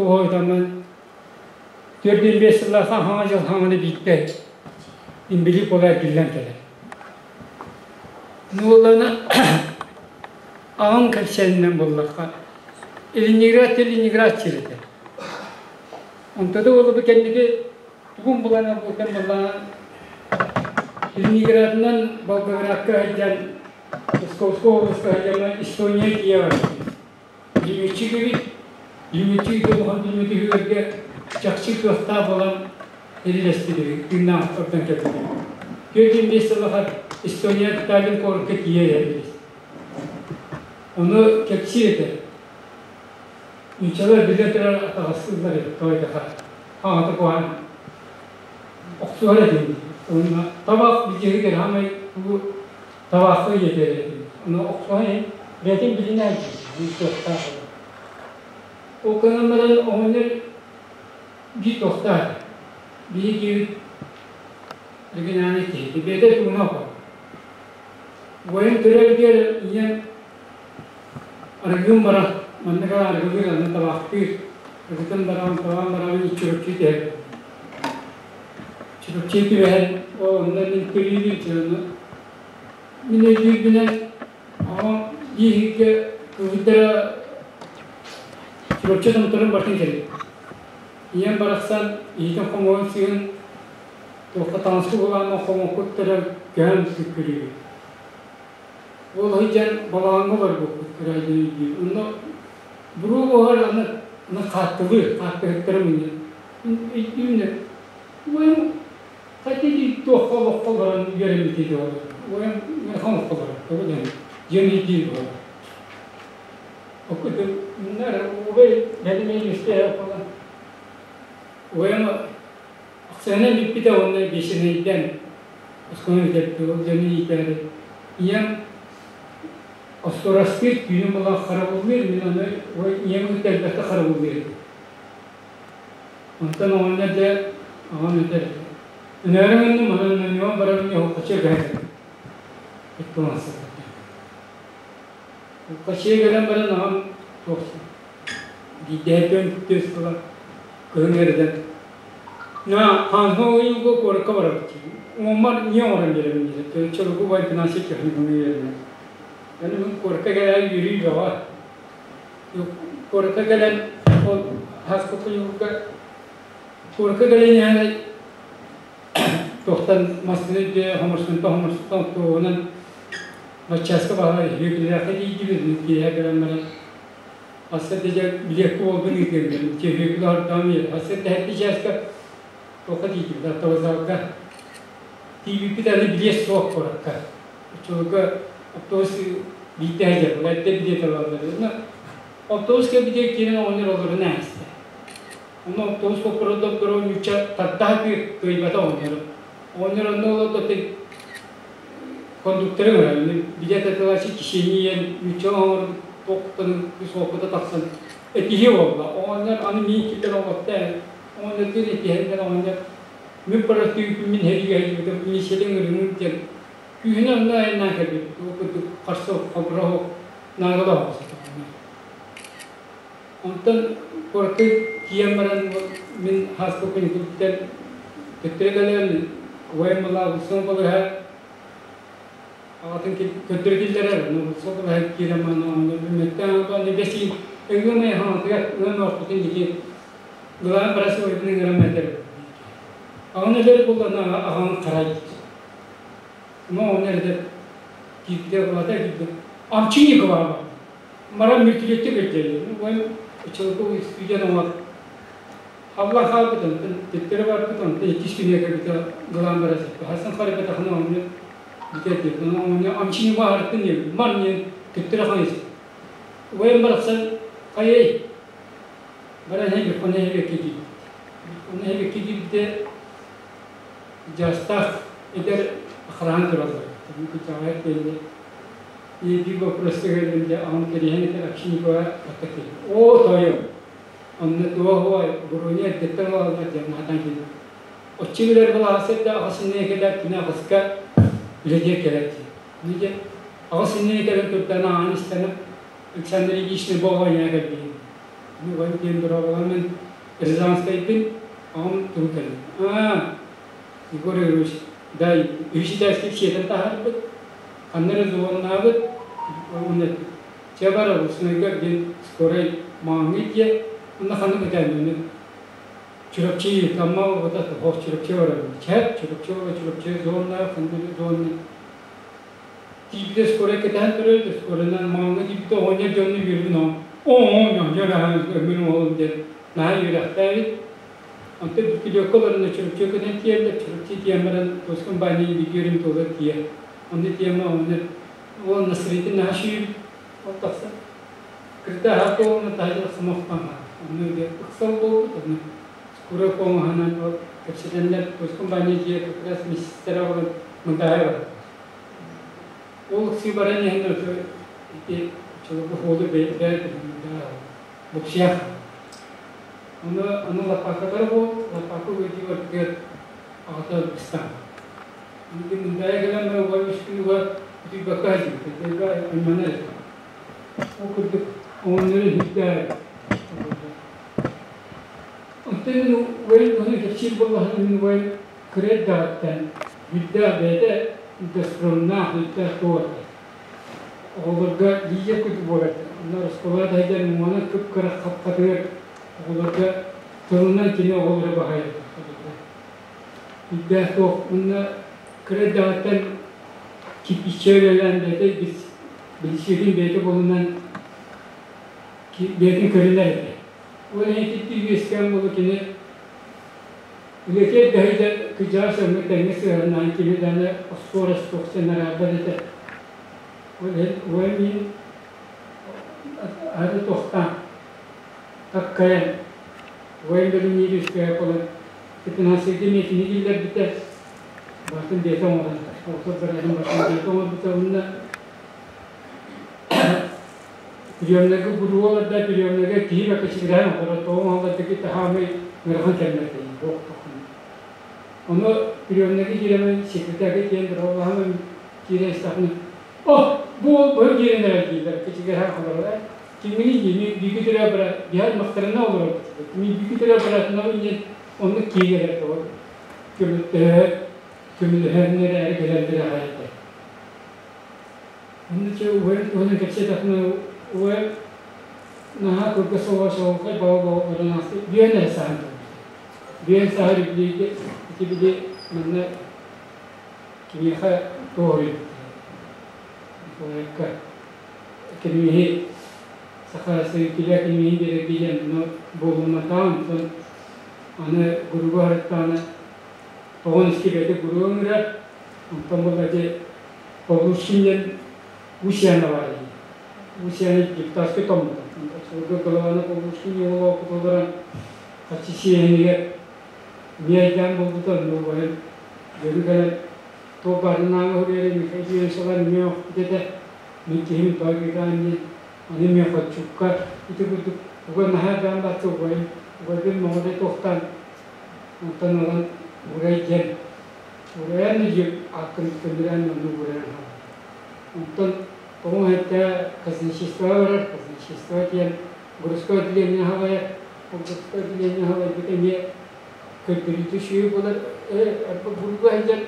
Уһуйтаммын 45 сыллаахха хаҥа дьыл хаҥаны биирдэ имбилик буола эргиллэн кэлэр. Нуоллана аҕам кэпсээнинэн буллахха Ленинград Ленинград сир этэ. Онто да уолу кэнники тугун булан ылбытын буллаҕа Ленинградынан Волгоградка сылдьан Псковскай областка сылдьан Эстония тиийэ барбыт. Лимиччик эбит, лимиччик дьонуһан билиммит чахчы кыахтаах буолан эрилэспит эбит, тыыннаахтартан кэлбит эбит. 45 сыллаахар Эстония Таллин куоракка тиийэ эбит. Ону кэпсиир этэ. Нууччалар биллэн турар атаҕастыыллар эбит, тоойдоха. Хаҥата куһаҕан охсуһар этим. Уонна табах билдьиһигэр хаамай тугу табаахха ийэтэр этим. Ону охсуһан иһин бэйэтин билинэн кыахтаах Ол гынан баран оҕонньор биир туохтаах биһи киһибит региональный киһи бэйэтэ тугуна оҕо. Уойун төрөөргөр ийэм арыгым баран маннык арыгылыыр аны табаахтыыр арыгытын баран табаан баран чурапчы түһэр Чурапчы түбэһэн ол онно мин төрүүбүн чыны мин өйдүүрбүнэн Оҕом бииһиккэ кыһыйдара Чурапчы томторун бартын кэлин. Ийэм барахсан иһитин хомуйан сыһын туохха таҥаска булаама хомуккуттара көһөн күккүрүүбүт. Ол сылдьан балаҕаҥҥа олорбуппут кыра өйдүүр. Онно буруо буһар аны аны хааттылыыр, хааттыһыттара мунньар. Өйдүүм Уойум Хотели туохха олоххо олорон үөрэммитий дуо? Уойум ыарахан олоххо олорор, тоҕо диэн дьиэм иитии буолар. Оккутун убай бэлэмэ үстээх буолан уойум ахсыанан бүппүтэ уонна биэсинэйдэн оскуола бүтэрбит ол дьону иитээри ийэм остуорастыыр түүнүн буолан харабыллыыр мин ону ийэм кытта элбэхтэ харабыллыыр этим. Онтон оҕонньор дьэ аҕам этэр Өнөөрү гынным, онон нөҥүөн барабын Оһоххочуо кэлэн икки Оһоххочуо кэлэн баран аҕам туох биирдэһэртэн түс сыла кыһын эрдэн на ханһо ыйыга куоракка барабыт уоммар не оҥорон биэрэбин диэтэ чолугу бай финансист техникумҥа үөрэнэр Аны мин куоракка кэлэн үөрүү бөҕө куоракка кэлэн ол хаспыккыйууга куоракка кэлэн иһэн туохтан массыына дьиэ хомурсунта хомурсунтан туоһунан баччааска баһылай Бүөкүлээххэ тиийдибит киэһэ кэлэн баран Ассыт дьэ билиэккэ уолбун ыытыам дьэ Бүөкүлэ ордоон биэр Ассыт дэһэттэ чааска туохха тиийдибит автовокзалга тиийбиппит аны билиэт суох куоракка оччолорго автобус биирдэ сылдьар эрдэ билиэт ылаллар уонна автобус кэлбитигэр киирэн оҕонньор олорун ааста Онно автобус коппородоктору ньучча тардаһа кыайбата оҕонньору. Оҕонньор онно олордо кондукторы ыҥырар. Билет атылааччы кишени иэн ньучча оҥорбут туохтан суоппута тахсан этиһии буолла. Оҕонньор аны миин киллэр оҥотто ээ. Оҕонньордуун этиһэллэр оҕонньор мин барар түүпүн мин һэриигэ һэллибитим милициялыын ыҥырыҥ диэн күүһүнэн онно айаннаан кэлбит. Ол курдук харса хобура оһох наадалаах оҕо Онтон куоракка тиийэн баран мин хааспыккын ититтэн төттөрү кэлэн убайым балаабылсан балыһа аҕатын көрдөрө киллэрэр онно балыһа киирэн манна онно бүммэттэн аны бэсиин өҥүөмэй хаҥатыгар ыам ортотун диэки былаан бара сылайбын ыҥыран этэр аҕын өлөр буоллана аҕаҥ харай ма оны эрдэ киирбитэ былата киирбит Овчинникова Баран мүлтүлүттэ кэлдьэллэр. Уон оччолорго студент оҥор халлан хаалбыт, онтон төттөрү барбыт, онтон иккис күнүгэр кэлбитэ галаан бара сыппыт. Хасан харайбатахына ону бүтэр диэбит. Ону ону амчини баһарыттын диэбит. Мар диэн төттөрү хайыс. Убайым барахсан хайай баран иһэн онно эһэбэккэ киирбит. Онно эһэбэккэ киирбитэ дьаастаах эдэр охраана тураллар. Кычаҕай кэллэ Биир боппуруоска кэллим дьэ аҕам кэриэһин этэр Овчинникова атта киһи. Оо тойон! Онно туох уой, буруйу эрдэттэн ылаллар диэн наһатан киирдим. Оччо билэр былааһы сирдэ аҕыс иннинэ кэлэр, кини аҕыска үлэлиир кэлэр дии. Аны дьэ аҕыс иннинэ кэлэн турдан ааһан истэҕинэ Александр Ильич Небоҕо ийэ кэлбитин. Аны убайым диэн дорооболоон Рязанскайбын, аҕам тугу кэллим. Аа, Егор Егорович, да үһүс этээскэ сиэтэн таһаарбыт, ханна эрэ звоннаабыт, уонна эппит, чэ бар областнойга диэн скорай маҥҥы дьиэ, онно ханнык этээҥҥин Чурапчы, Тамма оҕото хоһ Чурапчы барабын. Чэ, Чурапчы оҕо Чурапчы зонна, ханнык зонна тиийбитэ скорай кэтэһэн турар, скорайынан маҥҥа тиийбитэ оҕонньор дьонну үөрбүн оҕом оҕонньор аһан өмүн оҕолум диэн наһаа үөрэхтээбит. Онтон Килиокка олорон Чурапчы көтөн тиийэллэр, Чурапчы тиийэн баран Тоскун баанньа бүтүөрүм туола тиийэ. Онно тиийэн оҕонньор ол настроение наһаа сүүрбүт, ол тахсан кырдааһа туолуна таһырдьа тахсан охтон онно дьэ ыксал буолбут, онно скорая помощынан ол кэпсэтэннэр Тоскун баанньа дьиэ как раз медсестра олорон мынтаайа барар. Ол ыксыы баран иһэн ити чолобу хоолу бэйэ буксиах. Ону аны лаппааккалара буол, лаппаакка уйдуу барытыгар аҕата быстан. Ити мындаайа кэлэн баран уга үс күн уга утуйбакка сылдьыбыт. Этэргэ айманар этэ. Ол курдук оҕонньору иһирдээ. Оттон мин убайым ону кэпсиир буоллаҕына мин убайым кыра эрдэҕиттэн үрдээх бэйэтэ гастрономнаах үрдээх туох этэ. Оҕолорго лидер курдук буолар этэ. Онно оскуолаҕа таһырдьа муҥунан кып-кыра хапхатыгар оҕолорго тылынан кини оҕолору баһыйар. Үрдээх туох уонна кыра эрдэҕиттэн кирпииччэ үлэлээн бэйэтэ билсиитин бэйэтэ булунан бэйэтин көрүнэр этэ. Ол иһин итинник үөскээн буолу кини үлэтигэр дөһүйдэ кыдьаҕас өҥҥө тэҥҥэ сыһыаннаан кими даҕаны остуорас туох сыанараарбат этэ. Ол иһин убайым миин аһары туохтаан таккайан убайым бэлэмниир үскэһэ буолан финансирга миэтини киллэрбитэ барытын бэйэтэ оҥорон олохтор барытын бэйэтэ оҥорбута уонна приемнарга буруоларда приемнарга киһи бакачыгыраан олорор тоҕо оҥоһуллардаки таһаамай ыарахан кэмнэр ону приемнарга киирэмин секретарга тиийэн дорооболоһон киирэн истэхпинэ о бу уол быһа киирэн эрэр дииллэр кичигирэһэн олорор кимҥиний дии мин бииргэ төрөө бара биһи аймахтарына олорор мин бииргэ төрөө быраатына диэн оннук киирэр көмөлөһө көмөлөһөннөр эрэ кэлэллэр аҕай этэ. Онно чэ убайым туһунан кэпсээтэхпинэ убайым наһаа кылгас соҕус чаҕылхай баҕа баран ааста бүөн эрэ саһан турбута. Бүөн саһар үбүлүйгэ ити били манна киниэхэ туоһуйбута. Николаевка киниги Саха сиригэр киниги биэрэргэ диэн ону буолумматаҕын онтон аны гуругу аһарыттаҕына тоҕон искибэти гуру ыҥырар онтон буолла ити Павлушкин диэн Усяна баар дии Усяна депутатскай томмута оччолорго Голованы Павлушкин уола олорон харчы сиэһинигэр эмиэ айдаан буолбута онно убайым дьону кэлэн туох баарынааҕы уһуруйара Михаил Юрьевич эмиэ охпут этэ мин киһим той гыгаан диэн аны эмиэ Хоччукка ити курдук уга наһаа даан бачча убайым убайбын моҕотой туохтаан онтон ылан урай диэн урайан диир ааккын көннөрөн онну урайан хаалбыт онтон тоҕо этэ казначейство барар казначейство диэн городское отделение халайар ол городское отделение халайбыт эмиэ көрдөрүүтэ үчүгэй буолар бурга сылдьан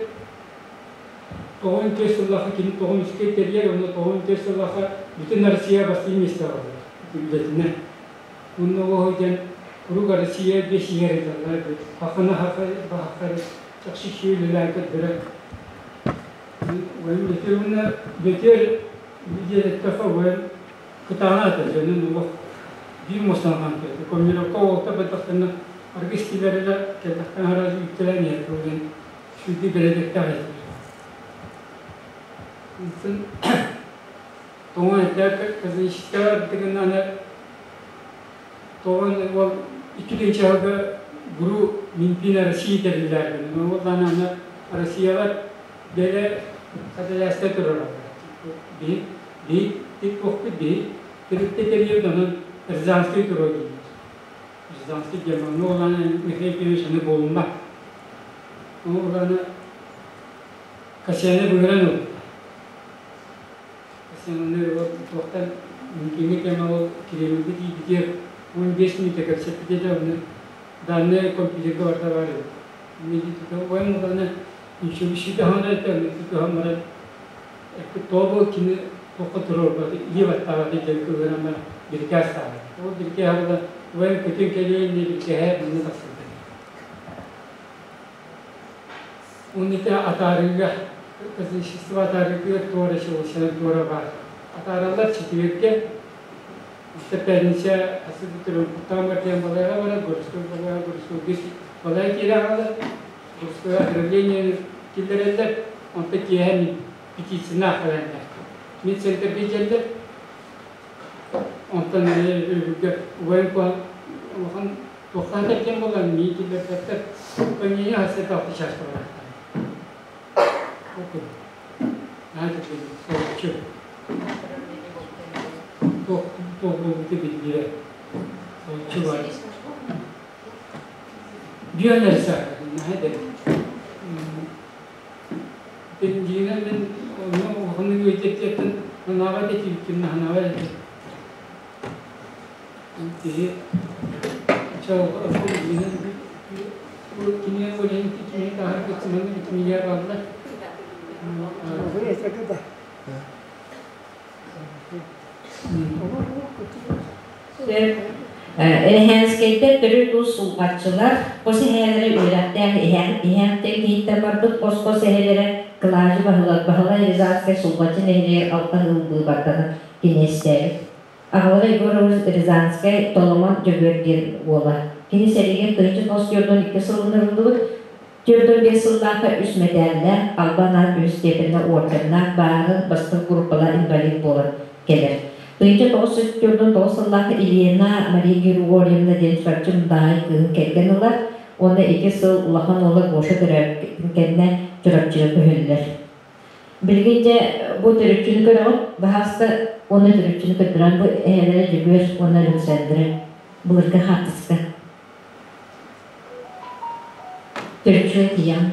тоҕун түөрт сыллаахха кини тоҕун үскэй тэрийэр уонна тоҕун түөрт сыллаахха бүтүн Россия бастыҥ миэстэҕэ буолар үлэтинэн уонна ол сылдьан куруук Россия биэс иһэр ыыталлар хахына баһаххары чахчы үчүгэй үлэлээн көрдөрөр бэтиэр уонна бэтиэр диэтэххэ уойан кытаанах этэ дьонун олох биир муостанан хаамтарда коммунировка уолта бардахтарына аргыс киилэрэ да кэллэхтэн аһара үктэлээн иһэр диэн Сүүрдүү бэрээдэктээх этилэр. Онтон тоҥон этэ казначейство аны тоҕон уол икки тыһыынча гуру Минфин России тэриллээбин. Ол аны Россияҕа бэйэ хатылээстэ турар. Биһи биһи туохпут биһи тэрилтэ тэрийэбит онон Рязанский туруо дииллэр. Рязанский диэн ол аны Михаил Ефимович аны буолуммат. Ол аны Касьяны быһыран ылбыта. Касьяны туохтан Минкиҥҥэ кэмэ ол Кремльгэ тиийбитигэр 15 мүнүүтэ кэпсэппитэ да онно данные компьютерга барыта баар эбит. Уойм улаана Митсубиши даҕаны этэ, тутуһан баран тоҕо кини туохха туруорбаты, илии баттаабаты диэн кыыһыран баран бирикээс таһаарбыт. Ол бирикээһэ буолан убайым көтөн кэлиэн иннинэ бирикээһэ манна тахсыбыта. Уонна ити атаарыыга, казначейство атаарыытыгар туора чулусанан туора баар. Атаараллар четвергэ, это пятница асыбыт куттаан бар диэн балайга барар, городской балайга, городской балай киирэ хаалар. Городское отравление киллэрэллэр, онтон киэһэ мин петицияны аахтараллар. Медцентргэ дьэллэр, онтон өрөбүлгэ убайым улахан туохха сытар диэн буолан миин киллэрбэттэр. Понедельник хасыта алты чааска бараахтаан. Ол курдук. Наһаа соһуччу. Туох туох буолбута биллибэт. Соһуччу бар. Бүөнэрсэ наһаа эдэр. Дьиҥинэн мин онно улаханнык үөтиэттиэттэн санаабат этибиккин наһанаабат этим. Киһи кини олен кини таһар кытсыманы битимигэр баллар. Эрэһээнскэйдэр төрүт уус сулҕаччылар, хос эһээлэрэ үөрэхтээх иһээхтэр киһиттэн барбыт хос-хос эһэлэрэ Кылаадьы Баһылай Баһылай Рязанскай Сулҕаччы нэһилиэгэр алта сыл быыбарданан кинээстээбит. Аҕалара Егор Рязанскай Толомон Дьөгүөр диэн уола. Кини сэриигэ 1942 сылын ылыллыбыт 45 сыллаахха үс мэтээллээх, албан аат үһүс степеннэ орденнаах бааһыран бастакы группалаах инвалид буолан кэлэр. 1949 сыллаахха Елена Мария Григорьевна диэн Чурапчы Мындааҕай кыыһын кэргэн ылар уонна ити сыл улахан уола Гоша төрөөбүтүн кэннэ Чурапчыга көһөллөр. Билигин дьэ бу төрүччүнү көрөҕүт, баһааста уонна төрүччүнү көрдөрөн бу эһэлэрэ Дьөгүөр уонна Александра былыргы хаартыска. Төрүччү тиийэн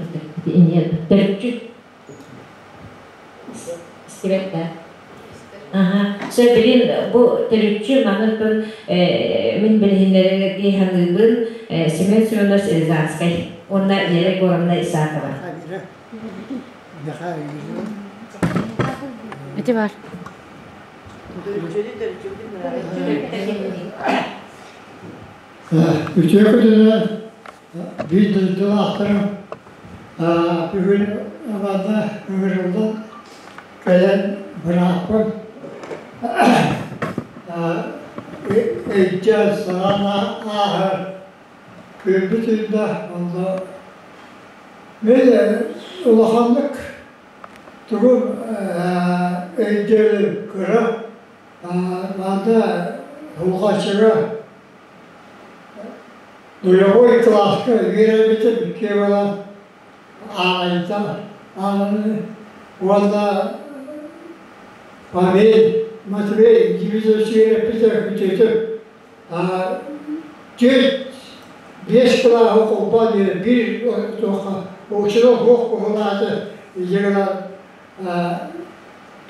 төрүччү истибэт да Аха. Сөп билин бу төрүччү маннык мин билиһиннэрэргэ саныыбын Семен Семенович Рязанскай уонна Вера Егоровна Исакова. Ити бар. Үтүө күнүнэн биир дойдулаахтарым бүгүн манна ыҥырыллан кэлэн бырааппын өйдөөн-санаан ааһар күммүт үүннэ онно мин улаханнык тугу өйдүүрүм кыра манна Улҕаччыга нулевой кылааска үөрэммитим икки буолан аайта аананы уонна Павел Матвей Дмитриевич үөрэппитэ күтүөтүм түөрт биэс кылааһы холбоон диэн биир туохха учуутал суох быһылааты илдьэ гынан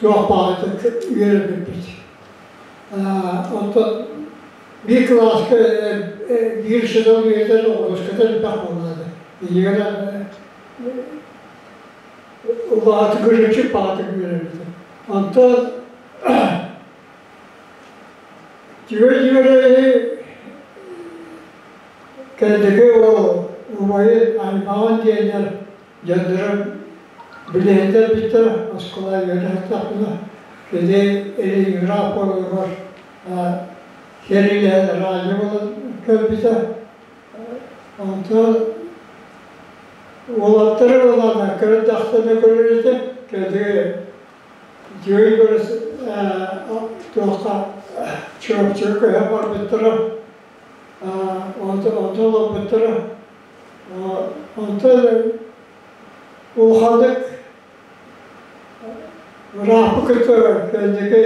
туох баҕатык үөрэммиппит. Онтон биир кылааска биир сыл үөрэтэн оҕолоското элбэх буоллаҕа. Ийигэр улааты көрүчү баҕатык үөрэммитим. Онтон түгэн-түгэн кэнники ол убайын аймаҕын диэннэр дьоннорум билиһиннэр биттэр оскуола үөрэнэ кини Ленинград куоратыгар сэриилэһэн радио буолан көрбүтэ. Онтон уолаттары буолаана көрдөхтөнө көрөр этэ кэдиги үчүгэй көрүс туохха Чурапчыга көһө барбыттара онтон олорбуттара. Онтон улаханнык ырааппы кытта кэнники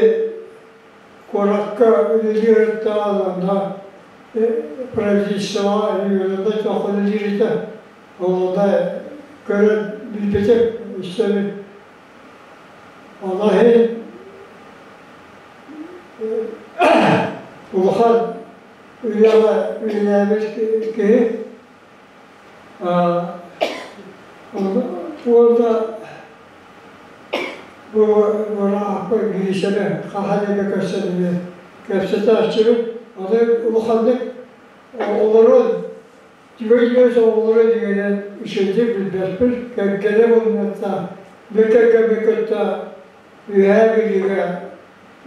куоракка үлэлиир онно правительствоҕа үөрэнэ туох үлэлиир этэ. Ол онно көрөн билбитим истэбин. Онно иһин улахан Үлэҕэ үлэлээбит киһи уонна бу бырааппа Гришаны хаһан эмэ көрсөн эмиэ кэпсэтээччибин. Аны улаханнык оҕолорун түгэн-түгэн оҕолоро дигэнэн үчүгэйдик билбэппин. Кэргэнэ булунуохтаах. Бу кэргэммин кытта Үөһээ Бүлүүгэ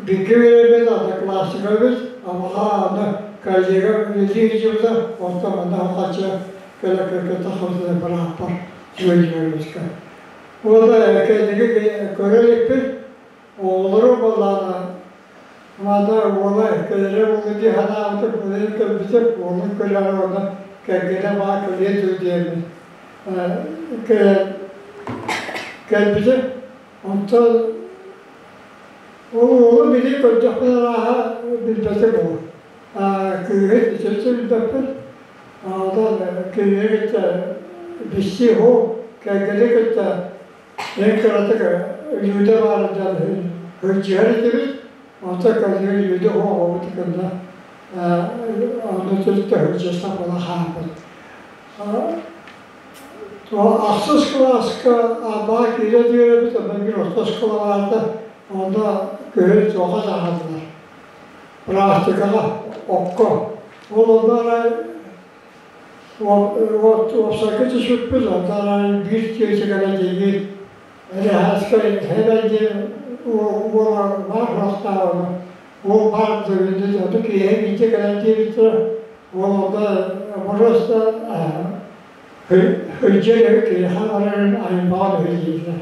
бииргэ үөрэммит одноклассникабыт, Амаха аны коллега үлэлии сылдьыбыта, онтон манна хаччы кэлэ тахсыбыта бырааппар Юрьевичка. Уонна кэнники көрө иликпин, оҕолору буоллаҕына, маана уола кэлэрэ буолуо дии санаабытым, үлэни көрбүтүм, уолун көрөөрү уонна кэргэнэ баа кэлиэ дуу диэммин кэлэн кэлбитим. Онтон ол уолу били көрдөхпүнэ арааһа билбэтим ол. Кыыһы итиччэ билбэппин. Онтон кинини кытта билсии суох, кэргэни кытта эн кыратык Люда баарыттан сылдьыһар этибит. Онтон кэлин Люда суох оҕобут кынна онно төрүт сылдьыста буола хаалбыт. Ахсыс кылааска Абаа киирэ үөрэммит, онон орто оскуолалаата, онно күһүн туохха таһаардылар. Практикаҕа, окко. Ол онно арай уопсайга түспүппүт, онно арай биир тиэчэ кэлэн диигин, Эрэһээскэ Хэбэй диэн уола баар суохтааҕына, ол баар дойду, ону киэһэ биирдэ кэлэн диэбиттэрэ, ол онно просто Өйдьөрө киһиэхэ барарын айылҕаҕа үһү дииллэр.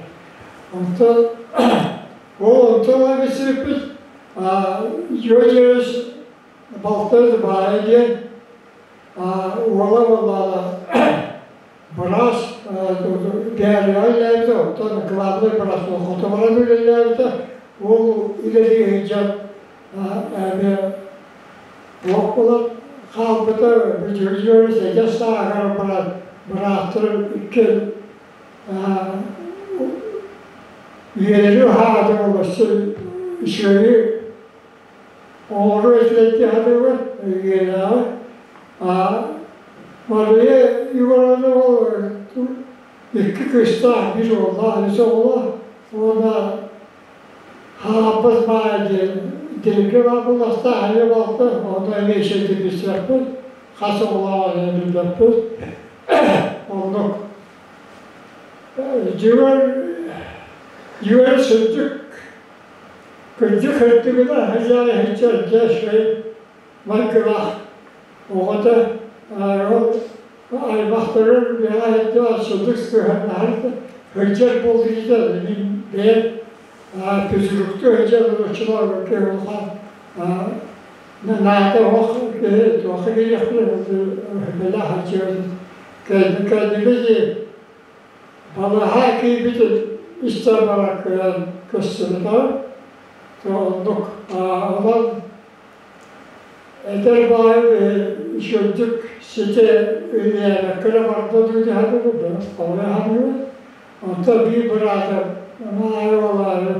Онтон ол онтон билсибиппит Дьүөдьүөс балтын баайа диэн уола буоллаҕына быраас Бээрийэҕэ үлэлээбитэ, оттон главный быраас хоту баран үлэлээбитэ. Ол үлэлии сылдьан эмиэ туох буолан хаалбыта Дьүөдьүөс эдэр сааһыгар баран бырааттарын иккиэн үөрэри уһаабыта буолла үчүгэйи оҕолору үчүгэйдик сатыыбын үөрэнэҕин Мария Егоровна ол икки кыыстаах биир уоллаах үс оҕолоох уонна Хаалбыт баай диэн дириҥгэ баар буолуохтаах айыы балта, ону эмиэ үчүгэйдик билсибэппит, хас оҕолоох эмиэ билбэппит. Оннук. Дьүөр дьүөр сырдык кырдьык сырдыгына хозяин дьэ үчүгэй майгылаах оҕото ол аймахтарын бэҕэһээ сырдык сыһыаннаһар сылдьар буолбута мин бэйэм физруктуу сылдьар оччолорго улахан наада оһох туохха киириэхпин бэлэх сылдьыбытым кэнники балаһа киирбитин истэн баран кыайан көстүбэтэ оннук онон Эдэр баайы үчүгэйдик ситэ үлэлээбэккэ эрэ барда дуу дии саныыбын, тоҕо саныыбын. Онтон биир быраатым Маайа уолаары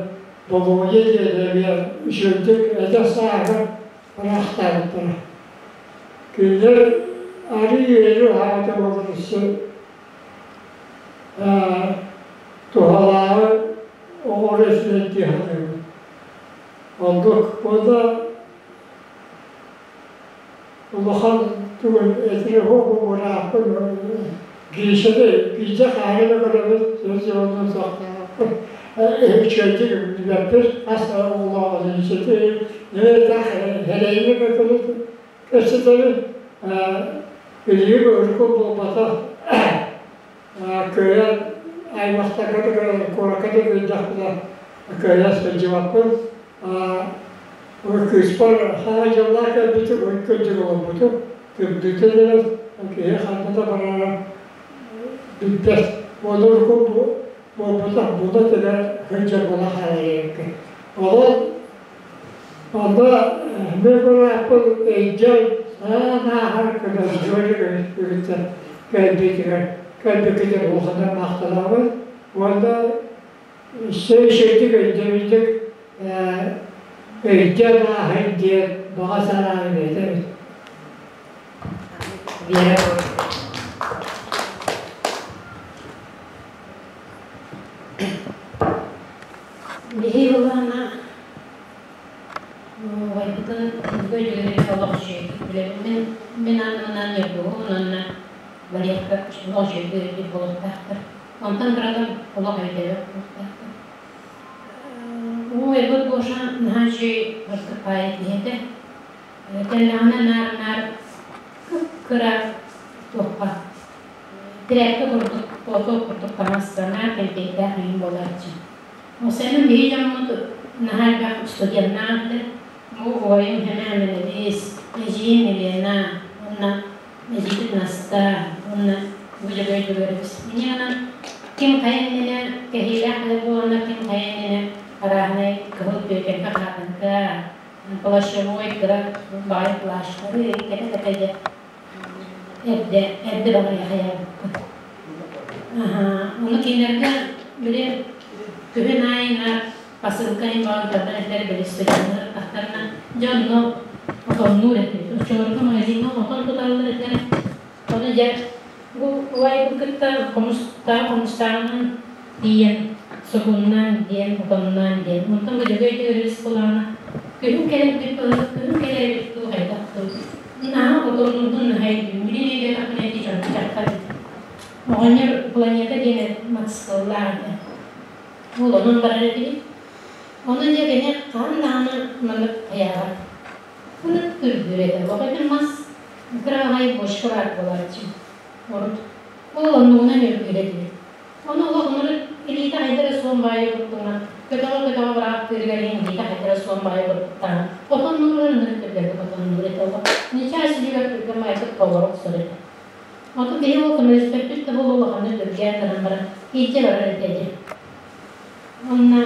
Болуодьа диэн эмиэ үчүгэйдик эдэр сааһыгар ыраахтаабыттара. Кинилэр арыы үөрүү аһаабыта буолан өссө туһалааҕы оҕолору үчүгэй дии саныыбын. Оннук уонна улахан тугун этири урааппын Гришаны биирдэ хаһан эрэ көрөбүн сыл суохтаахпын үчүгэйдик билбэппин хас оҕолооҕун үчүгэй хэрэйини кэпсэтэбин билигин урукку буолбатах кыайан аймахтарга да куоракка да кыайдахпына кыайа сылдьыбаппын кыыспар саҥа дьыллаах кэлбитим ый күндүк олорбутум тымныыта дэнэр киһи ханна да барара билбэт уонна буолбатах була түбэ сылдьар буола хаалар Онон онно мен бырааппын өйдөөн саанааһар көмөлөһүөр кэлбитигэр кэлбиккитигэр улаханнык махтанабын уонна үчүгэйдик өйдөбүлдүк өйдөөн ааһын диэн баҕа санааны этэбин. Вера Биһи былаана убайбытын дойдуларын олох үчүгэйдик билэбин. Мин мин аннынан Ньургуһун уонна Валерка олох үчүгэйдик өйдүүр буолуохтаахтар. Онтон быратым олох өйдөөбөт буолуохтаахтар. Убайбыт Гоша наһаа үчүгэй быртыппаайы киһи этэ. Кэллэҕинэ наар-наар кып-кыра туохха тирээккэ курдук, платок курдук таҥастанар, кэлтэйдээх эҥин буолааччы. Осенин биһи дьоммут наһаа элбэх студеннаах этэ. Бу убайым Хэмээн Мэлэбиис, эдьиийим Елена уонна эдьиийбит Наста уонна бу Дьөгүөр Дьөгүөрэбис. Инньэ гынан ким хайа иннинэ кэһиилээх кэлэр буоланнар ким хайа иннинэ арааһынай кыһыл түөкэҥкэ хаатыҥка, плащевой кыра баҕайы плащтары кэтэ-кэтэ дьэ эрдэ эрдэ баҕайы хайаабыппыт. Ону кинилэргэ били күһүн аайы посылка иһин тардан этилэр били студеннар тахтарына дьэ онно отоннуур этибит. Оччолорго магазиҥҥа отон туталлар этилэр. Ону дьэ бу убайбын кытта хомустаах хомустааҕынан тиийэн сокуннаан диэн отонноон диэн. Онтон бу Дьөгүөй Дьөгүөрүс кулаана күһүн кэлэн күһүн кэлэр эбит дуу хайдах дуу. Наһаа отоннуурбун наһаа өйдүүм. Билин өйдөөтөхпүнэ ити чорбу дьахтар Оҕонньор планета диэн матсыаллаах этэ. Ол онон барар этибит. Онон дьэ кини хаһан даҕаны маннык хайаабат. Ынырык үргүүр этэ. Оҕонньор мас кыра аҕай бочка баар буолааччы. Урут. Ол оннугунан үргүүр этибит. Ону олох ынырык илиитэ хайда эрэ суон баайы курдугунан көтөҕө-көтөҕө бырааттыырыгар иһин илиитэ хайда эрэ суон баайы курдуктаан отоннуур ынырык түргэнник отоннуур этэ. Олох ньычаас илиигэр түргэн баайытык толоро охсор этэ. Оту биһи ол көмөлөспөппүт да буолуо улаханнык үргээн гынан баран илдьэ барар этэ дьэ. Онно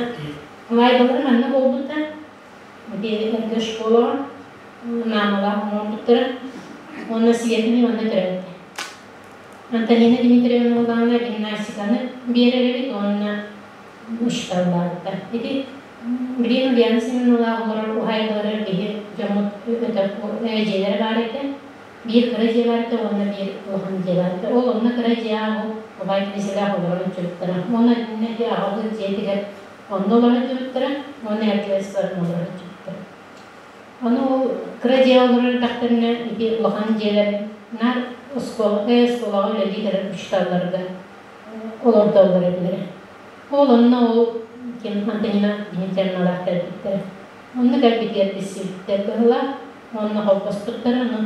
лайбалара манна буолбута. Ити эргэ школаҕа маамалаах оҥорбуттара. Уонна Светаны манна төрөттө. Антонина Дмитриевна Улаана гимнастиканы биэрэр эбит уонна учууталлаабыта. Ити билигин Ульяна Семеновналаах олорор уһаайбаларыгар биһи дьоммут өтөх дьиэлэрэ баар этэ. Биир кыра дьиэ баар этэ уонна биир улахан дьиэ баар этэ. Ол онно кыра дьиэҕэ ол убай киниэсэлээх олорон үчүгэттэрэ. Уонна итиннэ ити аҕабыт дьиэтигэр онно олорон үчүгэттэрэ уонна эрдиэс баран олорон үчүгэттэрэ. Ону ол кыра дьиэҕэ олорор эрдэхтэринэ ити улахан дьиэлэр наар оскуола оскуолаҕа үлэлии кэлэр учууталларга олордоллор этилэрэ. Ол онно ол ким Антонина Дмитриевналаах кэлбиттэрэ. Онно кэлбитигэр билсибиттэр быһыылаах. Уонна холбоспуттара, ону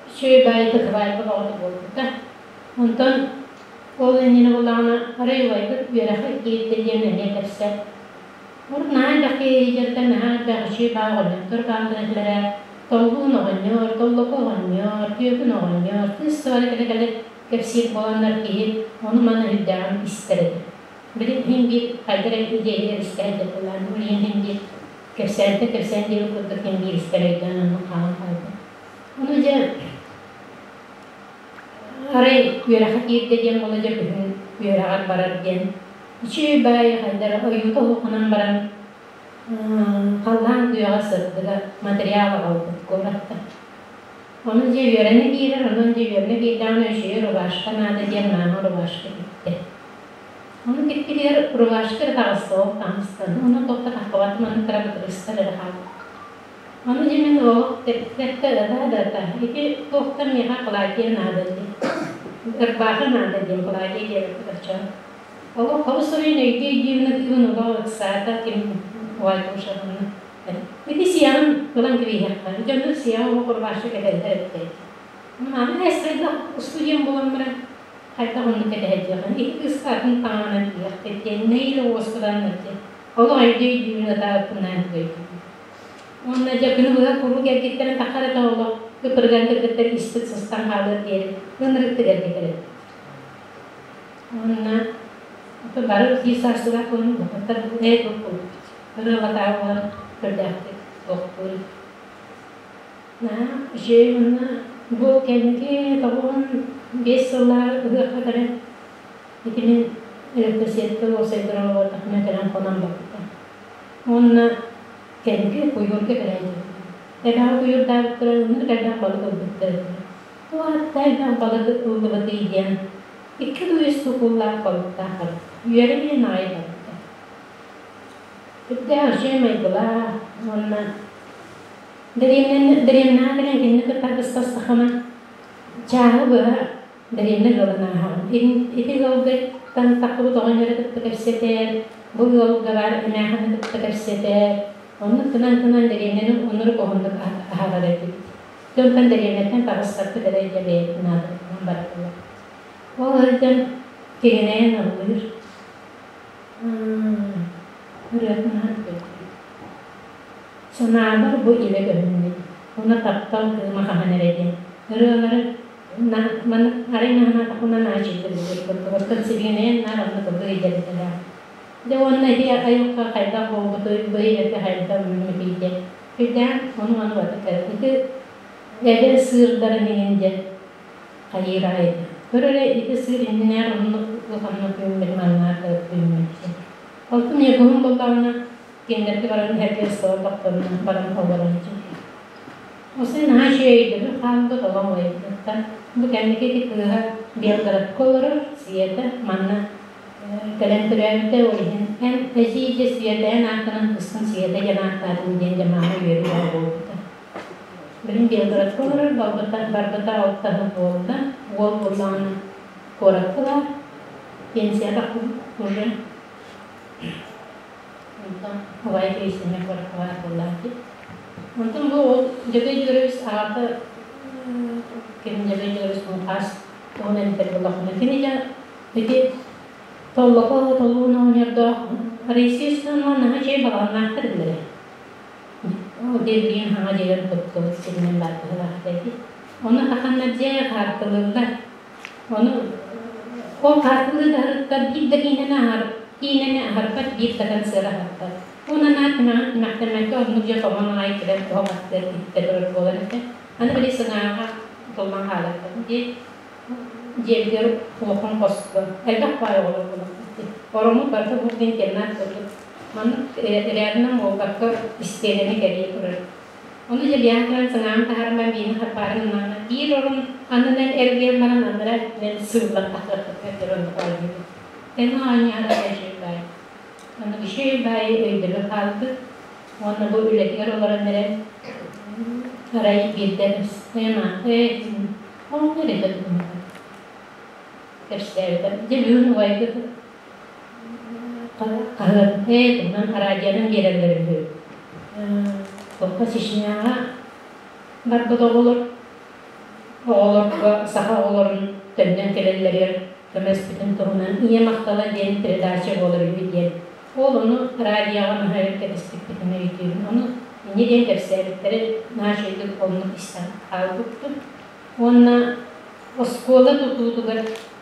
үчүгэй баайыта сыбаайба бөҕөтө буолбута. Онтон ол иннинэ буоллаҕына, арай убайбыт үөрэххэ киирдэ диэн эмиэ кэпсээн. Урут наһаа элбэх киһи дьонтон наһаа элбэх үчүгэй баай оҕонньоттор бааллар этилэрэ. Толлуун оҕонньор, Толлоку оҕонньор, Түөкүн оҕонньор, кыыс сыбара кэлэ-кэлэ кэпсиир буоланнар киһи ону-маны үрдээҕин истэр этэ. Билин иһин биир хайдах эрэ идиэйигэр истэ сылдьар билин иһин биир кэпсээнтэн кэпсээн диэбит курдук ким биир истэр өйдөөн оннук хаалан хаалбыт. Ону дьэ арай үөрэххэ киирдэ диэн буола дьэ күһүн үөрэҕэр барар диэн үчүгэй баайы хайдара ойуута оһуохунан баран халлаан күөҕэ сырдыга материал аҕалбыт куораттан. Ону дьэ үөрэнэ киирэр, онон дьэ үөрэнэ киирдэҕинэ үчүгэй рубашка наада диэн маама рубашка тиктэ. Ону киттигэр рубашка эрэ таҕыста, ол таҥастан. Ону туох да таххыбатым, аны кыра бытырыыстар эрэ хаалбыт. Ону дьэ мин олох тэптэ да да да ити туохтан миэхэ платье наада диэн. Ырбаахы наада диэн платье диэбиппит оччоҕо. Олох хобус суруйун өйдүү-өйдүүбүн ытыыбын олох ыксаата ким уайбушаҕына. Ити сиэҕин ылан кэбиһиэххэ. Дьоннор сиэҕи оҕо рубашка кэтэллэр эбит. Аны хайдах устудьуон буолан баран хайдах оннук кэтэһэрдиэхин ити кыыска атын таҥаһынан тиийиэхпит диэн нэһиилэ уоскутан диэн олох өйдүү-өйдүүбүн ытаабыппынаан өйдүүбүн. Уонна дьэ күнү быһа куруук эргиттэрин таххар этэ олох ыпырыган кыргыттар испит сыстан хаалыар диэри ынырыктык эргитэр эбит. Уонна бары биир саастыылаах буолан улахаттар ээ буолбут. Ырыалатаа буолан көрдөөхтүк туохтуур. Наһаа үчүгэй уонна бу кэнники 95 сыллааҕы ыһыахха кэлэн ити мин электросетка уопсайдар олордохпуна кэлэн хонон барбыта. Уонна кэнники куйуурга кэлэн дьиэбит. Эбэҕэ куйуурдаабыттара ынырык элбэх балык ылбыттар этэ. Туох элбэх балыгы ыллыбытый диэн икки дуу үс сукуллаах балыктаах барбыт. Үөрэммин аҕай барбыта. Үрдээх үчүгэй майгылаах уонна дэриэбинэҕэ кэлэн кинини кытта быстастаххына чааһы быһа дэриэбинэ ыалын ааһаҕын. Ити ыалгыттан таххыбыт оҕонньору кытта кэпсэтэр, бу ыалга баар эмээхини кытта кэпсэтэр. Оннук гынан-гынан дэриэбинэни оннук уһуннук аһарар этибит. Дьонтон дэриэбинэттэн таҕыстарбыт эрэ дьэ бэйэтин наадатынан бардылар. Ол сылдьан кигинэйэн ыллыыр. Ырыатын аһан көрдүм. Санаабар бу илэ көһүннүн. Уна таптал кыыма хаһан эрэ диэн. Ырыалары маннык арай наһанаатахпына наачыйдыр курдук. Оттон сибигинэйэн наар оннук ыллыы идэлэлээх. Дьэ уонна ити айылҕа хайдах буолбутуй, бу ийэтэ хайдах үүммүтүй диэн. Сүрдээх ону-маны барыта ити эбэ сыырдарын иҥин диэн хайыыр аҕай этэ. Көр эрэ ити сыыр иннинээр оннук улаханнык үүммүт маннаах үүммүт диэн. Онтон Ньургуһун буоллаҕына кинилэргэ баран иһэргэ ыстабар баран олорон Осын наһаа үчүгэй өйдөбүл хаалбыт олоҥ уйбуттан. Бу кэнники ити кыыһа Белгородка олорор, Света манна кэлэн төрөөбүтэ, ол иһин эн эдьиий дьэ Светэйэн ааттанан кыыскын Света диэн ааттаатым диэн дьэ маама үөрүү бөҕө буолбута. Билин Белгородка олорор, барбыта, барбыта 6 сыл буолла, уол буоллаҕына куоракка баар, пенсияҕа уже. Онтон убайа Киристиинэ куоракка баар буоллаах дии. Онтон бу ол Дьөгүөр Дьөгүөрүс аҕата ким Дьөгүөр Дьөгүөрүс Муҥхаас туһунан этэр буоллахпына кини дьэ ити толлоко толуун оҕонньордоох Раиса Ивановна наһаа үчүгэй балаҕаннаахтар этилэрэ. Ол диэн хаҥа дьиэлэрин туттубут сиринэн баар быһыылаах этэ. Ону хаханнар дьиэ хаартылыыллар. Ону ол хаартылыы да биир да киинэни аһар киинэни аһарбат, биир да концерт аһарбат. Уонна наар тимэҕин тимэхтэммэккэ оннук дьэ тоҥон аҕай кэлэн оһох аттыгар иттэ турар буолан этэ. Аны били сыҥааҕа туллан хаалыахтарын дии дьиэбитигэр улахан хоско элбэх баай оҕолор буолан ороммут барыта бу интернат курдук маннык рядынан буолбакка истиэнэни кэрийэ турар. Ону дьэ туран сыҥааҕын таһааран биини харбаарын ыннаҕына биир орун аннынан эргийэн баран аннара өттүнэн сыыллан тахсыахпытыгар дылы оннук оонньуубут. Тэҥҥэ оонньоон үчүгэй баай. Оннук үчүгэй баайы өйдөбүл хаалбыт уонна бу үлэтигэр олорон эрэн арай биирдэ ол эрэ кэпсээбитэ. Дьэ бүгүн убайбыт хаһыат туһунан араадьыйанан биэрэллэр үһү. Туохха Чечняҕа барбыт оҕолор оҕолорго саха оҕолорун төннөн кэлэллэригэр көмөспүтүн туһунан Ийэ махтала диэн передача буолар үһү диэн. Ол ону радиоҕа наһаа өр кэтэспиппитин өйдүүбүн. Ону инньэ диэн кэпсээбиттэрэ наһаа үчүгэйдик оннук истэн хаалбыппын. Уонна оскуола тутуутугар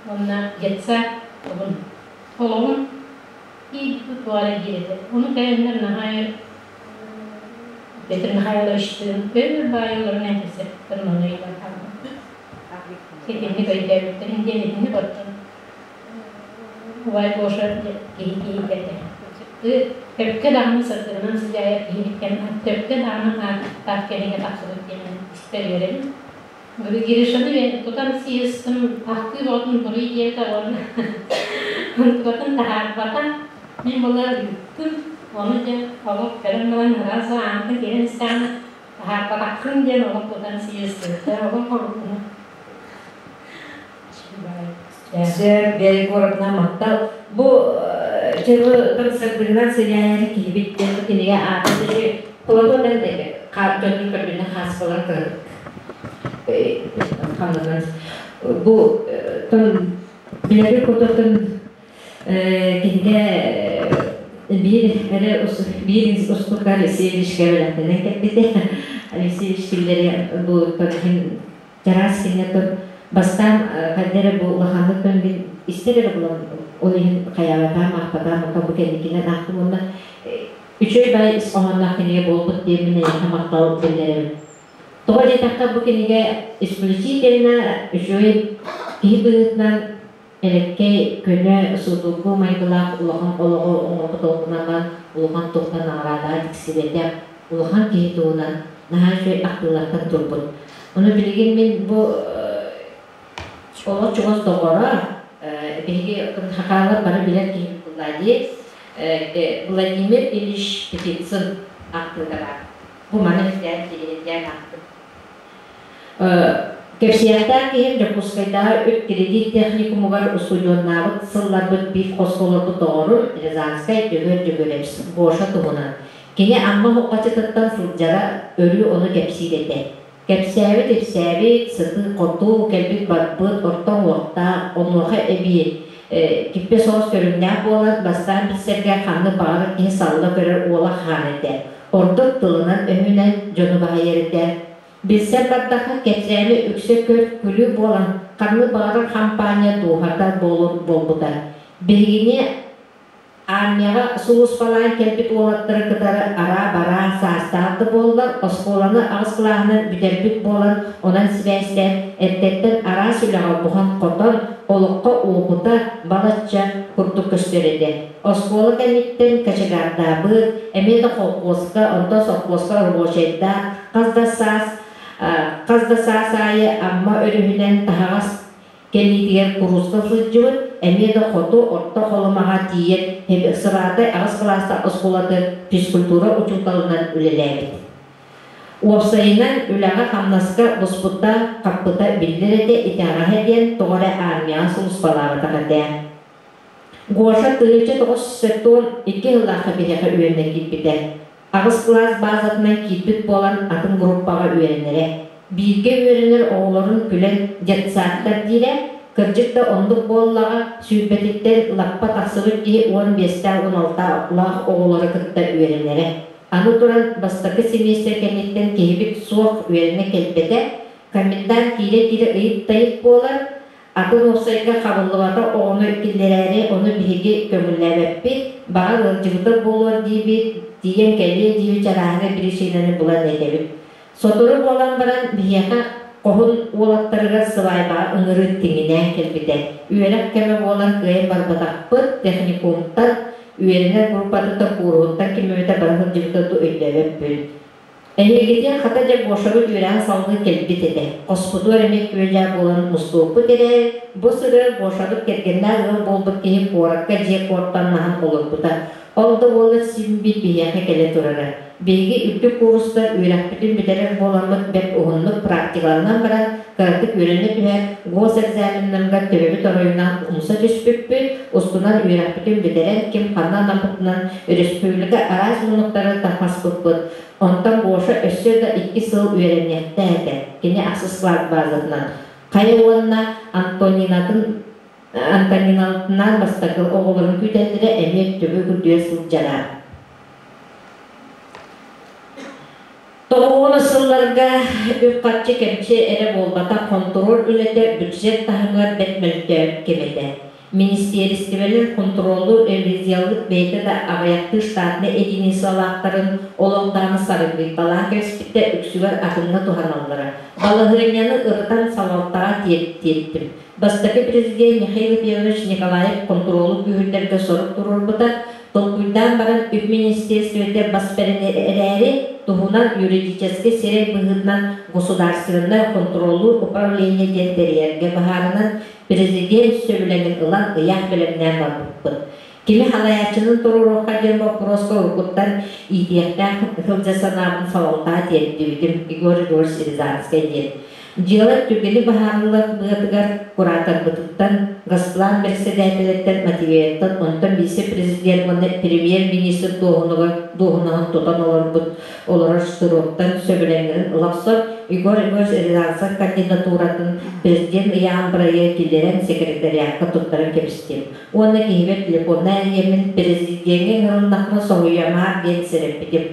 уонна детсад тугун олоҕун ииппит туора диир этэ. Ону кэлэннэр наһаа өр Петр Михайловичтыын өр баайыларынан кэпсэппиттэрин ону ыйытан хаалбыппыт. Итинник өйдөөбүттэрин диэн итинник оттон убай Гоша киһи киһи этэ. Төпкө даҕаны сырдыгынан сыдьаайар киһибиттэн төпкө даҕаны ааттаах кэриҥэ тахсыбыт диэн испэр үөрэбин. Гришаны тутан съездым ахтыы боҕотун буруй диэбитэ уонна онтукатын таһаарбата. Мин була ыыттым. Ону дьэ олох көрөн баран ыраас аантан киирэн истэҕинэ таһаарбатаххын диэн олох тутан съездыбыттар. Олох хоргуна. Сөп, Белгородна махтал. Бу чебы сырдыгынан сыдьаайар киһибит диэн бу кинигэ аата Платон дьонун көрдүнэ хааспалар кырык бу тон билэби кутутун кинигэ биир эрэ биир устука Алексеевичка бэлэхтэнэн кэлбитэ. Алексеевич киллэри бу тон чараас кинигэ тон бастаан хайда эрэ бу улаханнык тон мин истэр эрэ булан ол иһин хайаабатаам аахпатаам оттон бу кэнникинэн аахтым уонна үчүгэй бай ис хоһоонноох кинигэ буолбут диэммин эйиэхэ махтал биллэрэбин. Тоҕо диэтэххэ бу кинигэ исключительно үчүгэй киһи быһыытынан элэккэй, көнө, судургу майгылаах улахан олоҕу оҥорбут олоҕунан улахан туохтан наҕараадаа тиксибэтэх улахан киһи туһунан наһаа үчүгэй ахтыылартан турбут. Ону билигин мин бу Олох чугас доҕоро, биһиги хахаалар бары билэр киһибит Владимир, Владимир Ильич Птицын ахтыыта баар. Бу маны истээн сириһирдээн аахтым. Кэпсиэхтээх киһим Дьокуускайдааҕы үп-кредит техникумугар устудьуоннаабыт сылларбыт биир хоско олорбут доҕорум Рязанскай Дьөгүөр Дьөгүөрэбис Гоша туһунан. Кини Амма Муххачытыттан сылдьара өрүү ону кэпсиир этэ. Кэпсээбит-ипсээбит, сытыы-хотуу, кэлбит-барбыт, орто уҥуохтаах, онуоха эбии киппэ соҕус көрүҥнээх буолан, бастаан билсэргэ ханнык баҕарар киһи салла көрөр уола хаан этэ. Ордук тылынан-өһүнэн дьону баһыйар этэ. Билсэн бардахха, кэпсээни үксэ көр, күлүү буолан, ханнык баҕарар хампаанньа дууһата буолбута. Биһигини Армияҕа сулууспалаан кэлбит уолаттары кытары араа-бараа саастаах да буоллар, оскуоланы аҕыс кылааһынан бүтэрбит буолан, онон сибээстээн, эрдэттэн араас үлэҕэ буһан-хотон, олоххо уопута балачча курдук көстөр этэ. Оскуола кэнниттэн кочегардаабыт, эмиэ да холкуоска, онтон сопхуоска рабочайдаах, хас да саас хас да саас аайы Амма өрүһүнэн таһаҕас Кэлиитигэр курууска сылдьыбыт, эмиэ да хоту Орто Халымаҕа тиийэн Сыбаатай аҕыс кылаастаах оскуолатын физкультура учууталынан үлэлээбит. Уопсайынан, үлэҕэ-хамнаска буспута, хаппыта биллэр этэ, итэҕэһэ диэн тоҕо эрэ армияҕа сулууспалаабатах этэ. Гоша 1972 сыллаахха биһиэхэ үөрэнэ киирбитэ. Аҕыс кылаас баазатынан киирбит буолан атын группаҕа үөрэнэрэ. Бииргэ үөрэнэр оҕолорун күлэн детсадтар диирэ, кырдьык да оннук буоллаҕа, сүүрбэтиттэн лаппа тахсыбыт киһи 15-тээх 16-лаах оҕолору кытта үөрэнэрэ. Аны туран, бастакы семестр кэнниттэн киһибит суох үөрэнэ кэлбэтэ, комендант киирэ-киирэ ыйыт-тайыт буолар, Атын уопсайга хабыллыбатах оҕону киллэрээри ону биһиги көҥүллээбэппит, баҕар ыалдьыбыта буолуо диибит, тиийэн кэлиэ диибит чарааһынай биричиинэни булан этэбит. Сотору буолан баран биһиэхэ хоһун уолаттарыгар сыбаайбаҕа ыҥырыы тиҥинээн кэлбитэ. Үөрэх кэмэ буолан кыайан барбатахпыт, техникумтан, үөрэнэр группатыттан кууруһуттан ким эмитэ бара сылдьыбыта дуу өйдөөбөппүн. Эһиилгитин хата дьэ Гошабыт үөрэҕин салгыы кэлбит этэ. Хоспутугар эмиэ күө-дьаа буолан мустубуппут эрээри, бу сырыа Гошабыт кэргэннээх ыал буолбут киһи куоракка дьиэ куортаннаһан олорбута. Ол да буоллар син биир биһиэхэ кэлэ турара. Биһиги үрдүк куурустар үөрэхпитин бүтэрэр буоламмыт бэрт уһуннук практикаланан баран, кыратык үөрэнэ түһээт, госэкзаменнарга төбөбүт оройунан умса түспүппүт, устунан үөрэхпитин бүтэрэн, ким ханна анаммытынан өрөспүүбүлүкэ араас муннуктары тарҕаспыппыт. Онтон Гоша өссө да икки сыл үөрэниэхтээх этэ. Кини ахсыс кылаас баазатынан. Хайа уонна Антонинатын Антонинатынаан бастакы оҕолорун күүтэллэрэ эмиэ төбө үрдүгэр сылдьара. Тоҕуона сылларга үп-харчы кэмчи эрэ буолбатах хонтуруол үлэтэ бюджет таһымыгар бэрт мөлтөөбүт кэм этэ. Министиэристибэлэр хонтуруоллуур ревизиялык бэйэтэ да аҕыйахтыы штатнай единицалаахтарын олох даҕаны сарыгыйталаан кэбиспиттэ үксүгэр атыҥҥа туһаналлара. Балаһыанньаны ырытан салалтаҕа тиэртим. Бастакы президент Михаил Ефимович Николаев хонтуруолу күүһүрдэргэ сорук туруорбута, толкуйдаан баран үп министиэристибэтэ бас бэринэрээри туһунан юридическэй сирэй быһыытынан государственнай хонтуруоллуур управление диэн тэрийэргэ быһаарынан президент сөбүлэҥин ылан ыйаах бэлэмнээн барбыппыт. Кими халайааччынын туруоруохха диэн боппуруоска уруккуттан иитиэхтээх сылдьа санаабын салалтаҕа тиэрдибитим Егор Егорович Рязанскай диэн. Дьыала түгэни быһаарыллар быатыгар кураторбытыттан, Госплан бэрэссэдээтэлиттэн Матвеевтан, онтон вице-президент уонна премьер-министр дуоһунаһын тутан олорбут олорор Штыровтан сөбүлэҥнэрин ыла охсон, Егор Егорович Рязанцев кандидатуратын президент ыйаан бырайыак киллэрэн секретариакка туттаран кэбистим. Уонна киһибэр телефоннаан эрийэммин президеҥҥэ ыҥырыллахпына соһуйамаар диэн сэрэппитим.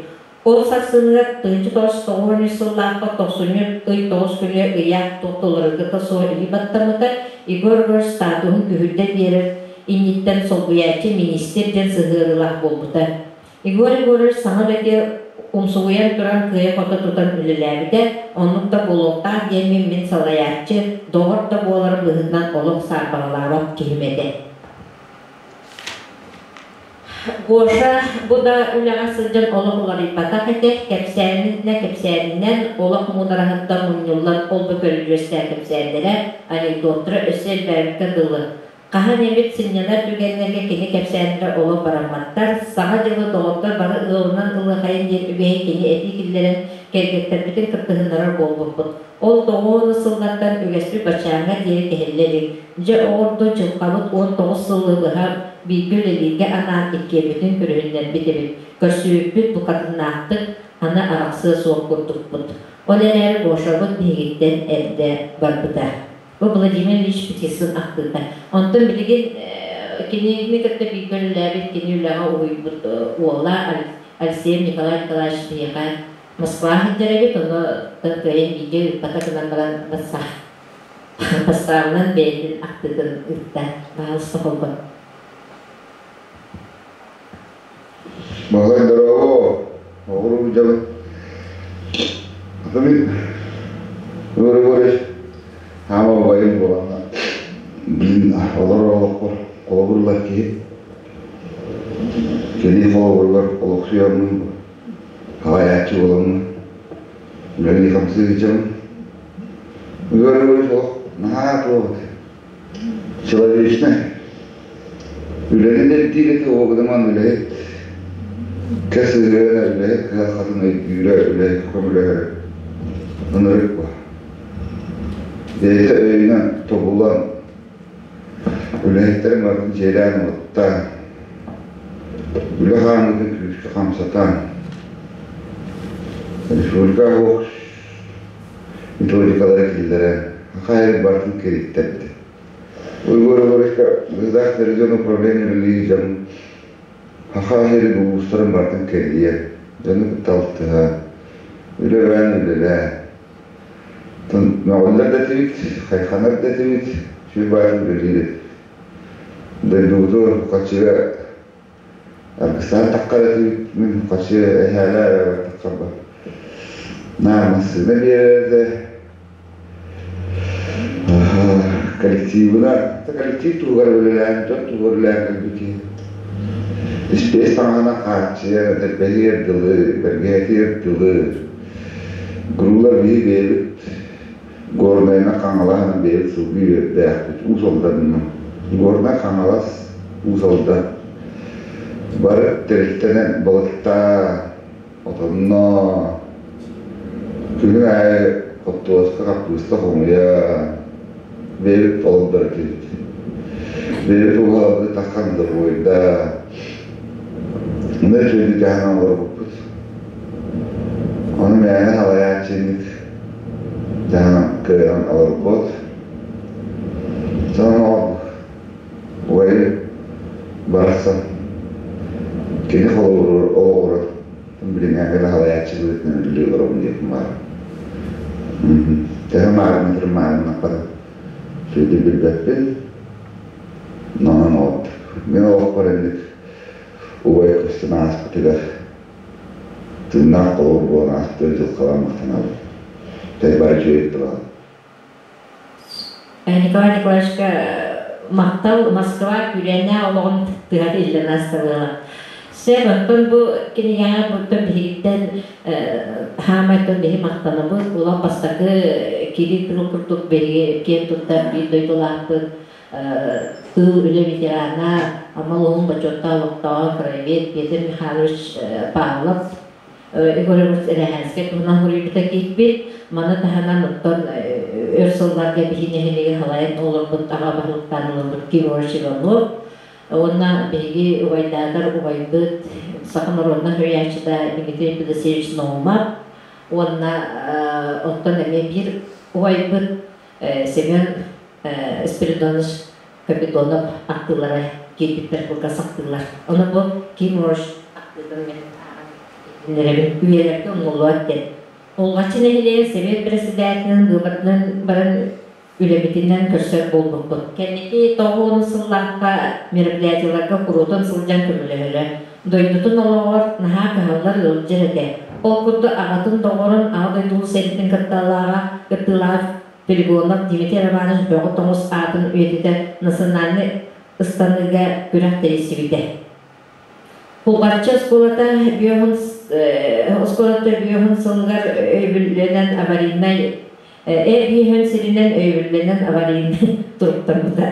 Ол сарсыныгар 1993 сыллаахха тохсунньу ый тоҕус күнү ыйаах туох толоругата суох илии баттаммыта, Егор Егорович статуһун күһүрдэн биэрэр инниттэн солбуйааччы миниистир диэн сыһыарыылаах буолбута. Егор Егорович саҥа үлэтигэр умсугуйан туран кыайа-хото тутан үлэлээбитэ, оннук да буолуохтаах диэммин мин салайааччы, доҕор да буоларым быһыытынан олох саарбаҕалаабат киһим этэ. Гоша бу да үлэҕэ сылдьан олох уларыйбатах этэ, кэпсээнинэ кэпсээнинэн, олох муудараһыттан мунньуллан ол-бу көрүдьүөстээх кэпсээннэрэ, анекдоттара өссө элбээбиккэ дылы. Хаһан эмит сынньанар түгэннэргэ кини кэпсээннэрэ олох барамматтар, Саҥа дьылы доҕоттор бары ыалынан ылыахайын диэн үгэһи кини этии киллэрэн, кэргэттэрбитин кыттыһыннарар буолбуппут. Ол тоҕуону сыллартан үгэспит баччааҥҥа диэри кэһиллэ илик. Дьэ, оҕордо дьылҕабыт 19 сылы быһа бииргэ үлэлииргэ анаан иккиэммитин көрүһүннэрбит эбит. Көрсүбүппүт букатыннаахтык, аны арахсыа суох курдукпут. Ол эрээри Гошабыт биһигиттэн эрдэ барбыта. Бу Владимир Ильич Птицын ахтыыта. Онтон билигин кинини кытта бииргэ үлэлээбит, кини үлэҕэ уһуйбут уола Алексеев Николай Николаевич биһиэхэ Москва сылдьар эбит, ону кыайан бииргэ ыыппата гынан баран бассаабынан бэйэтин ахтыытын ыытта. Баһаалыста холбон. Баһылай дорообо, оҕуруу дьабын. Атамин Егор хаама байым буоланна билин олорор олохпор холобурлар киһи. Кини холобуругар олохсуйаммын Халайааччы буоламмын үлэлии-хамсыы сылдьабын. Ыар-ыар олох наһаа туох человечнай. Үлэни ирдиир этэ уогудаман үлэһит кэс ыһыана үлэһит кыһалҕатын өйдүүрэ үлэһит көмөлөһөрө ынырык бу. Бэйэтэ өйүнэн тобулан Үлэһиттэрин барытын дьиэлээн-уоттаан, үлэ хаамыытын күүскэ хамсатан, республика оһох методикалара киллэрэн, хаһан барытын кириттэрдэ. Егор Егоровичка Государственное регионное управление үлэлиир дьон Саха сирин улуустарын барытын кэрийэн, дьону кытта алтыһан, үлэлээн үлэлээн, Мөҕүллэр да этибит, хайханар да этибит, сүр баайын үлэлиир этибит. Дойдубутугар хаччыга аргыстаан таххар этибит, мин хаччы эһээлээ таххарба. Наар массыына биэрэр этэ. Коллективына, коллектив туһугар үлэлээн, дьон туһугар үлэлээн кэлбит киһи. Испиэс таҥаһынан хааччыйан, этэрбэһиэр дылы, бэргэһэтиэр дылы, Грулар биһи бэйэбит Горнайынан Хаҥалаһынан бэйэбит сылгы үөрдээхпит Уус Алданынан. Горнай Хаҥалас Уус Алдан бары тэрилтэнэн балыктаа, отонноо, күнүн аайы хортуоска, хаппыыста хомуйа бэйэбит олордор этибит. Бэйэбит уһаабыты таххан добуойда. Онно үчүгэйдик дьаһанан олорбуппут. Ону мээнэ салайааччы дьаһанан кыайан олорбот. Сонно убайым барахсан кини холобуругар олоҕуран билиҥҥээҥҥэ да салайааччы быһыытынан үлэлии олоробун диэхпин баҕарабын. Төһө маарыннатар маарыннаппатын сүрдүн билбэппин. Онон мин олохпор инник убай көстөн ааспытыгар тыыннаах холобур буолан ааспытыгар дьылҕалаан махтанабын. Тэйбаай үчүгэй тылаҕын. Николай Николаевичка махтал Москва күрүөннээх олоҕун тыһата иллэн ааста Сөп, онтон бу кинигэҕэ буттан биһигиттэн хаамайтан биһи махтанабыт. Улам бастакы кири тыл курдук биһиги киэн туттар биир дойдулаахпыт тыыл үлэ ветерана, Амма улууһун бочуоттаах олохтооҕо краевед Петр Михайлович Павлов Егор Егорович Эрэһээнскэй туһунан суруйбута киирбит. Маны таһынан оттон өр сылларга биһи нэһилиэги халайан олорбут аҕа баһылыктаан олорбут Кирович Иванов уонна биһиги убайдаатар убайбыт саха норуотунан суруйааччыта Дмитрий Федосеевич Наумов уонна оттон эмиэ биир убайбыт Семен Спиридонович Капитонов ахтыылара киирбиттэр кылгас ахтыылар. Ону бу Ким Рош ахтыытын мен иһитиннэрэбин үйэлэргэ умнуллубат диэн. Улҕаччы нэһилиэгин сэбиэт председателинэн быыбарынан баран үлэбитинэн көрсөр буолбуппут. Кэнники 90 сыллаахха мероприятиеларга куруутун сылдьан көмөлөһөрө. Дойдутун олоҕор наһаа кыһаллар ыалдьар этэ. Ол курдук аҕатын доҕорун Аҕа дойду сэриитин кыттыылааҕа кыттыылаах Перегонов Дмитрий Романович Бөҕө Тоҥус аатын үйэтитэр национальнай ыстаныыга күрэх тэрийсибитэ. Кулгаччы оскуолата бүөһүн оскуолата бүөһүн сылыгар өйөбүллэнэн аварийнай э сиринэн өйөбүллэнэн аварийнай туруктаммыта.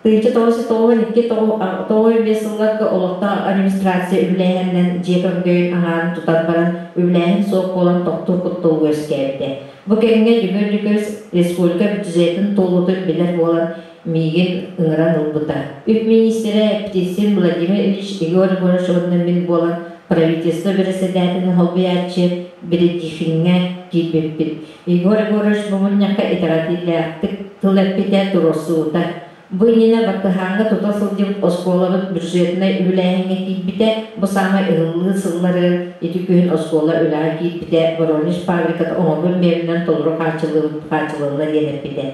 1992 сылларга олохтоох администрация үбүлээһининэн дьиэ көҥдөйүн аҥаарын тутан баран, үбүлээһин суох буолан тохтуур куттал үөскээбитэ. Бу кэмҥэ Дьөгүөр Дьөгүөрүс республика бюджетын туолуутун билэр буолан, миигин ыҥыран ылбыта. Үп миниистирэ Птицын Владимир Ильич Егор Егорович уонна мин буолан правительство бэрэссэдээтэлин солбуйааччы Бередихиҥҥэ киирбиппит. Егор Егорович бу мунньахха итэҕэтиилээхтик тыл эппитэ, туруорсубута. Бу иннинэ Баттыһааҥҥа тута сылдьыбыт оскуолабыт бюджетнай үбүлээһиҥҥэ киирбитэ, бу саамай ыһыллыы сылларыгар ити күһүн оскуола үлэҕэ киирбитэ, Воронеж фабриката оҥорбут миэбэлинэн толору хааччыллыбыт диэн эппитэ.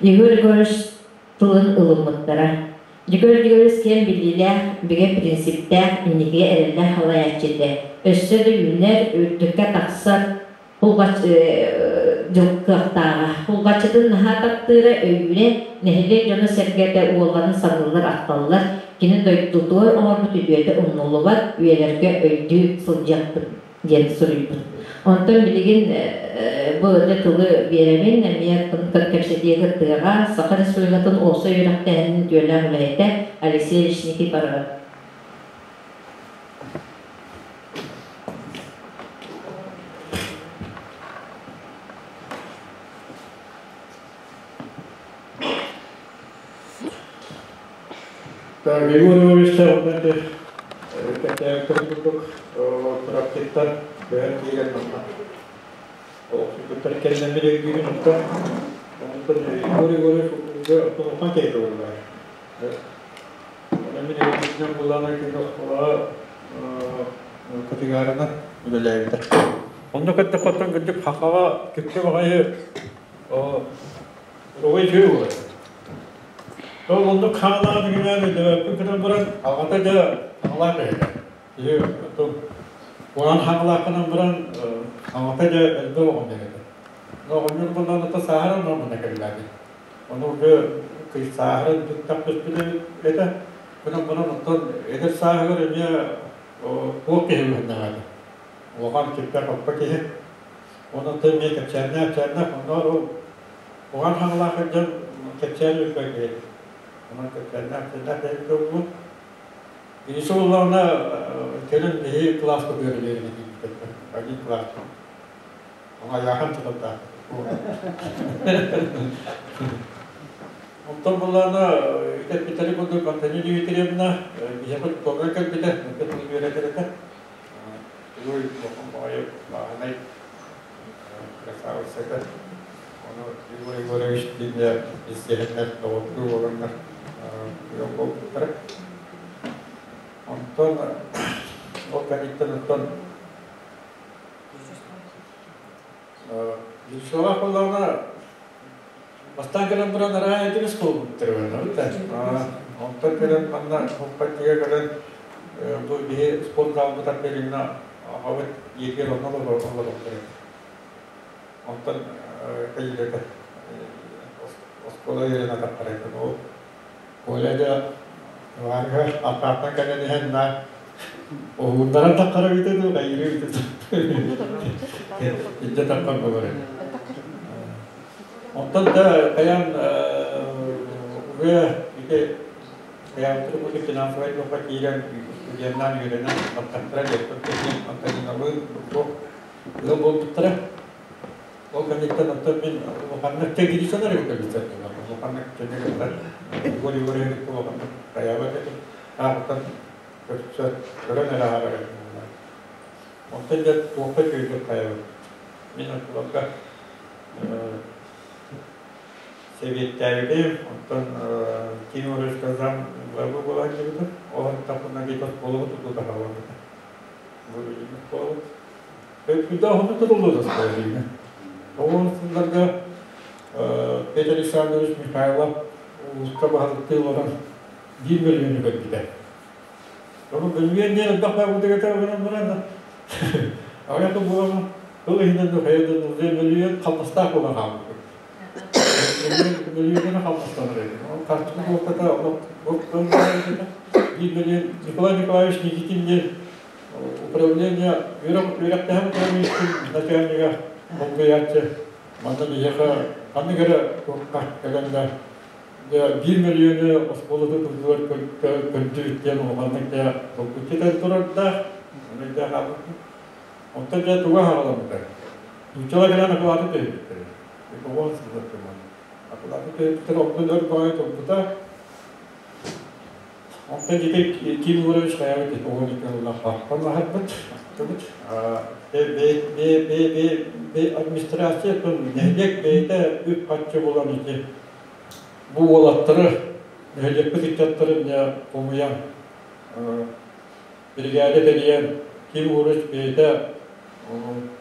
Егор Егорович тылын ылыммыттара. Егор Егорович киэн биллиилээх, бигэ принциптээх, инникигэ эрэллээх салайааччы этэ. Өссө да үүнэр, үрдүккэ тахсар дьыл кыахтааҕа. Кулгаччытын наһаа таптыыра, өйүүрэ, нэһилиэк дьоно-сэргэтэ уолларын саныыллар, ахталлар, кини дойдутугар оҥорбут үтүөтэ умнуллубат, үйэлэргэ өйдүү сылдьыахпыт диэн суруйбут. Онтон билигин бу тылы биэрэбин, эмиэ кэпсэтиигэ кыттыаҕа Саха Республикатын уопсай үөрэхтээһинин үтүөлээх үлэһитэ Алексей Ильич Никифоров. Так, Егор Иванович оннук курдук практиктар бэһэр киирэн манна. Олохсуйбуттар кэллэммит өйдүүбүн оттон онтон Егор Егорович уже оттон киһи буолла. Онон мин өйдүүбүнэн буллаана кино оскуолаҕа категорияна үлэлээбитэ. Онно кытта кырдьык хахаҕа киппе баҕайы Оҕо үчүгэй буолар. Ол оннук хаалаан гынан өйдөбөппүн гынан баран аҕата дьэ хаҥалаах эһэтэ. Киһи куһаҕан хаҥалааххынан баран аҕата дьэ элбэх оҕонньор этэ. Оҕонньор буоллаҕына ата сааһыран манна кэллээбит. Ону уже сааһыран бүттэх этэ. Гынан баран оттон эдэр сааһыгар эмиэ туох киһи быһыннаҕа этэ. Улахан киппэ-хоппо киһи. Онон эмиэ кэпсээннээх кэпсээннээх онноор ол уган хаҥалаах дьон кэпсээн үрбэт киһи. Онон кэпсээннээх кэпсээннээх киһи буолбут. Киһи буоллаҕына кэлин биһи кылааска үөрэнэр один класс. Оҥо айаахан тутаттаах. Онтон буллаана итеппитери курдук Антонина Дмитриевна биһиэхэ туга кэлбитэ, үөрэтэр этэ. Тугуй улахан баҕайы бааһынай красавица этэ. Ону Егор Егорович диэн истиһэннэр доҕордуу буоланнар ыал буолбуттара. Онтон ол кэнниттэн оттон Вячеслав буоллаҕына бастаан кэлэн баран араа этибис буолбуттар Онтон кэлэн манна хоппаттыга кэлэн бу биһи спорт залбытар бэринна аҕабыт иэтигэр онно олорбуттар. Онтон кэллилэр оскуола үөрэнэ таххар этим. Ол Коля да товарга аппааттан кэлэн иһэн на уһууннаран таххара эбитэ дуу, хайыыры эбитэ дуу. Илдьэ таххан болор Онтон да хайаан уже ити хайаан бу финансовай туохха киирэн студеннаан үөрэнэн баттахтара диэппит кэннин Антониналыын туох ыал буолбуттара. Ол кэнниттэн оттон мин улаханнык кэгирисэн эрэ кэлбитим. Улаханнык кэнниттэн Егор Егорович улаханнык хайаабат этим. Ааҕыттан көрсө көрөн эрэ ааҕар этим. Онтон дьэ туохха үчүгэйдик хайабыт. Мин оччолорго сэбиэттээбитим, онтон Тимур сказал, главы буолан диэбитим. Ол онтон где-то оскуолабыт тутуута хаалбыта. Бу билигин оскуолабыт. Күйдэ оһону тутуллуу оскуола Ол сылларга Петр Александрович Михайлов улууска баһылыктыы олорон биир мөлүйүөнү көрбүтэ. Ону мөлүйүөн диэн элбэх баабытыгар гынан баран аҕыйах да буолан тыл иһинэн да хайа да мөлүйүөн хамнастаах буолан хаалбыппыт. Мөлүйүөнү хамнастанар эбит. Ол харчыны буолтата биир мөлүйүөн Николай Николаевич Никитин диэн Управление үөрэхтэһэн управлениетын начальнига солбуйааччы манна биһиэхэ ханнык эрэ туохха кэлэннэ 1 мөлүйүөнү оскуолатын тутуугар көрдүбүт диэн улаханнык дьэ толкуччутан турардаах, онно хаалбыппыт. Онтон дьэ туга хаҕаламмыта? Нууччалар кэлэн акылааты түһэрбиттэрэ. Оҕо сылдьар Акылааты түһэрбиттэрэ, онтон өр баҕайы турбута. Онтон ити Ким Егорович хайаабыт оҕо Николаевна аһарбыт, ахтыбыт. Администрация нэһилиэк бэйэтэ үп-харчы булан ити бу уолаттары, нэһилиэкпит ыччаттарын дьэ хомуйан биригээдэ тэрийэн Ким Егорович бэйэтэ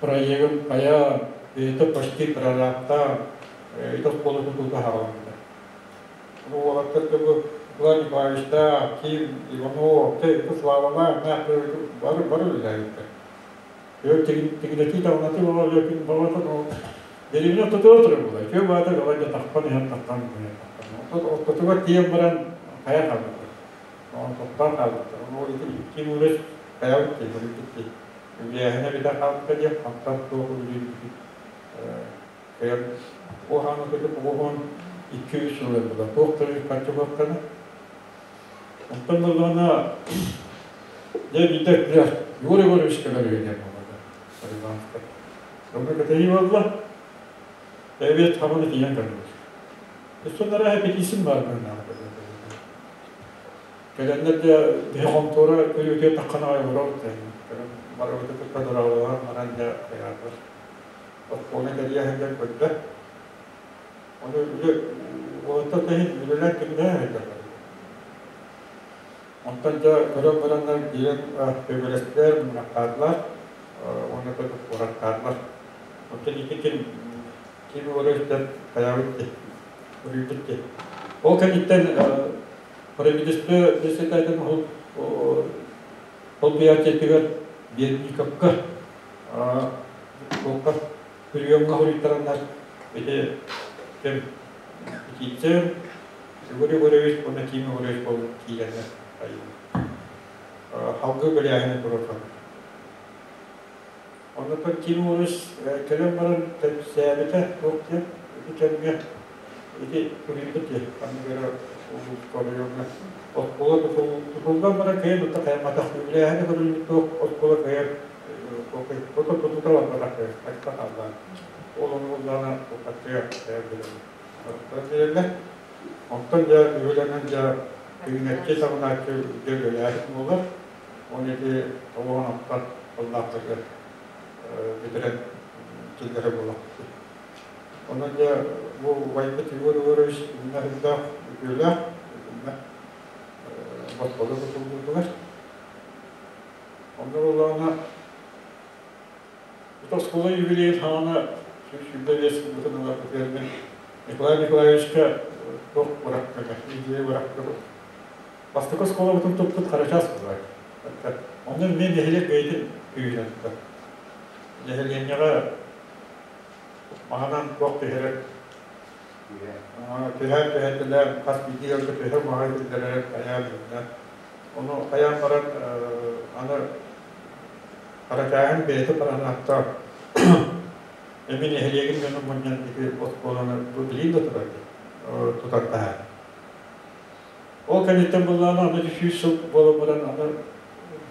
проегын хайаан, бэйэтэ почти прорабтаан ити оскуола тутуута хаалбыта. Бу уолаттар бу Николай Николаевичтаах, Ким, Иванов, Славалаах, бары бары үлэлээбиттэр. Тигинэтии таҕынатыы буолар күн баҕата Дэриэбинэ ортотугар турар буолар. Үтүө баата галай да таххан иһэн таххан иһэн таххан. Ортотугар тиийэн баран хайа хаалбыттар. Тохтоон хаалбыттар. Ону ити икки муурас хайабыт дии, көрүбүт дии. Үлээһинэ бүтэ хаалбыта диэн хантан туох үлүйбүт. Кайан оһааны көтүп оҕоһон 2-3 сыл була. Туох да харчы буолтана. Онтон боллоҕуна дьэ биирдэ күрэх Егор Егорович кэлэр үһү диэн буолла. Парижанскай. Онно кэтэһии буолла. Эбиэт хабаны тиийэн кэллибит. Өссө петиция баар быһыылаах. Кэлэннэр дьэ биһи хонтуора көрүүтүгэр таххан аҕай олоробут. Барыбыты кытта дорооболоһон баран дьэ хайаатар. Оскуола кэлиэ сылдьан көрдө. Ону үлэ уолаттар да иһин үлэлээн кимнээх сылдьаллар. Онтон дьэ көрөн бараннар киирэн көмөлөстүлэр, мунньахтаатылар уонна куораттаатылар. Онтон ити ким ким уола хайаабыт дии, суруйбут дии. Ол кэнниттэн правительство председателин солбуйааччытыгар Бердниковка туохха приемҥа суруйтараннар ити ким Птицын, Егор Егорович уонна Ким Егорович буолан киирэннэр халгы бэлээһини туруорсан. Оннуттан Ким Егорович кэлэн баран кэпсээбитэ туох диэн ити кэмҥэ ити суруйбут диэн ханнык эрэ улууска оройуоҥҥа оскуола тутуллан баран кыайан утта хайамматах үбүлээһини көрүллүбүт туох оскуола кыайан тутута барбатах хайта хааллаан ол ону буллаҕына хаттыга хайан билэллэр. Онтон дьэ үбүлэнэн дьэ тигинэччи саҕанааччы дьэ үлэлээһин буолар. Ол ити тоҕуһун оттон ыллаахтарга бүтэрэн киллэрэ буолар. Онон дьэ бу убайбыт Егор Егорович иннэ үрдээх үтүөлээх, иннэ босхолу тутуллуутугар. Онно буоллаҕына оскуола юбилейын хаана 125 сылбытын ыларбытыгар мин Николай Николаевичка туох быраккага, идея быракка бастакы оскуолабытын туппут Харачаас буолар. Онно мен нэһилиэк бэйэтин күүһүнэн тутар. Нэһилиэнньэҕэ маһынан туох түһэрэр түһээн түһэтилээн хас биирдии ыалга түһэр маһы киллэрэр хайаан иннэ. Ону хайаан баран аны Харачааһын бэйэтэ баранааттаах эми нэһилиэгин дьонун мунньан ити оскуоланы бу билиин да турар тутар таһаар. Ол кэнниттэн буллаҕына аны 100 сыл буолан баран аны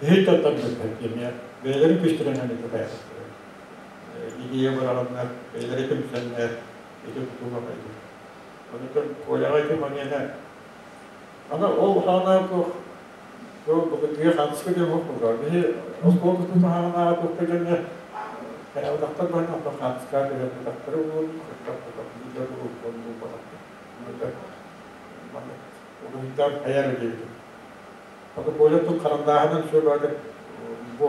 биһи таттарбыт эмиэ бэйэлэрин күүстэринэн ити хайаатахтара. Идея быраҕаннар, бэйэлэрэ түмсэннэр ити тутууга хайдыр. Онон Коляҕа ити маньяна аны ол хаана туох Былыргыга хаатыска диэн суох буоллаҕа. Биһи оскуола тутуутун хаһаанааҕы туохха дьоҥҥо хайаабатахтар баһын онтон хаатыскаҕа түһэрбэтэхтэрэ буолуо, кырдах буолбатахтар. Уруһуйдаан хайа эрэ диэбитим. Ону Коля тут харандааһынан все баҕа бу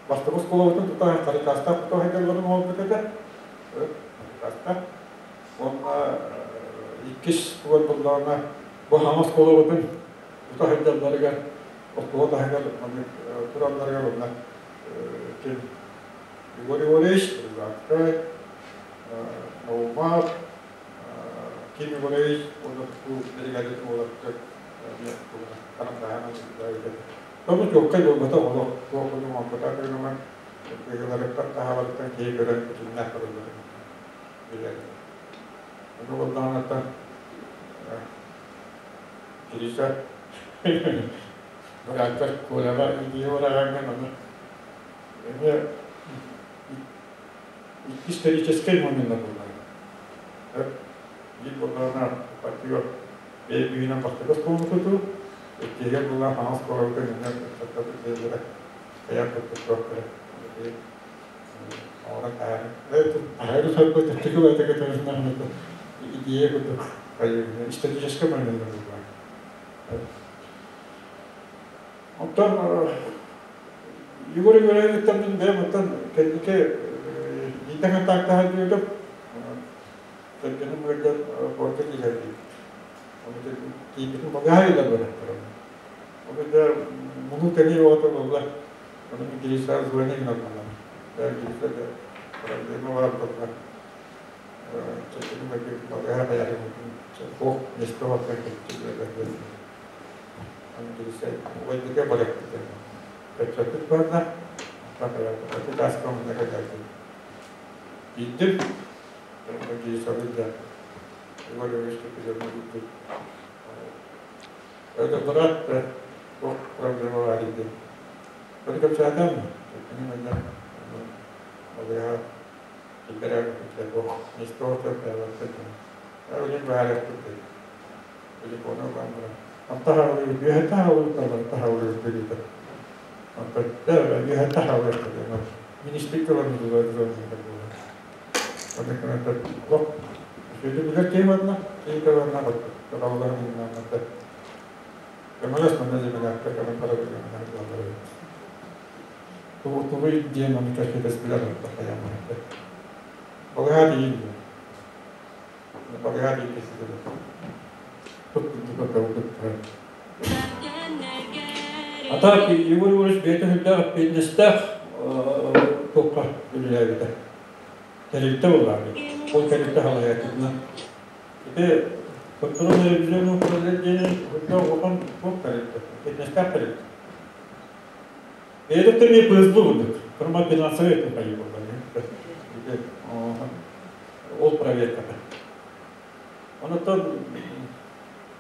бастакы оскуолабытын тута харакаастаах тута сылдьалларын оҥорбут этэ. Харакаастаах. Уонна иккис тугар буоллаҕына бу хаҥас оскуолабытын тута сылдьалларыгар оскуола таһыгар маннык туралларыгар уонна ким Егор Егорович, Рязанскай, Наумов, Ким Егорович уонна тутуу биригээдэтин уолаттар харандааһынан. Тону чуоккай буолбата олох туох курдук оҥорбута тыынаман быһыыларыттан таһааларыттан киһи көрөн күтүннээх көрөллөрүн билэр. Ону буоллаҕына Кириса бырааттар Коляҕа идея ураҕаҥҥын ону эмиэ историческай момент буолла. Биир буоллаҕына партия бэйэ күүһүнэн бастакы оскуоланы тутуу, иккиһигэр буоллаҕына хаҥас оскуолабытын иннинэ ыччаттарбыт бэйэлэрэ айар туттуохтара. Оҕолор таһаары сорбут чэпчэки байтака төрүтүнэн идея курдук историческай момент буолла. Оттон Егор Егоровичтан мин бэйэм оттон кэнники биирдэ контактаһан диэбитим. Кэргэним ыалдьан порка киирэрдии. Оны киирбитин балыһа илэр бараттар. Оны да муну тэнии оҕото буолла. Оны мин Гриша звони гынан балам. Да Гриша да проблема бар буолла. Чэпчэки балыһа хаярым. Ох, место барта кетти. Убайдыга барыахпыт Кэпсэппит барда, таска мунна кэллэрдим. Тиийдим, Гришалыын да Егор Егорович кэпсэтэн Это брат, туох проблема бар диэн. Оны кэпсээтем, кини манна балыыһа киллэрэр место Өлүн баарыахпыт телефону ылан баран антаһаалыыр үөһэ таһаалыыр таһаалыыр диэбитэ. Онтон үөһэ таһаалыыр министр Онно олох үчүгэй билэр киһи барна, киһи барна кыталлар көмөлөс манна дьиҥнээхтэр кэлэн барар. Тугуй диэн ону кэпсэтэ билэр хайааммыт. Балыһа диин. Балыһа диин А так Егор Егорович бэйэтэ үрдээх эппиэтинэстээх туохха үлэлээбитэ. Тэрилтэ буоллаҕа. Ол тэрилтэ халайааччытынан. Ити контрольный ревизионный управление диэн үрдээх улахан туох тэрилтэ, эппиэтинэстээх тэрилтэ. Бэйэтэ эмиэ ПСБ курдук. Формат финансовый өттүн буолла. Ол проверката. Онуттан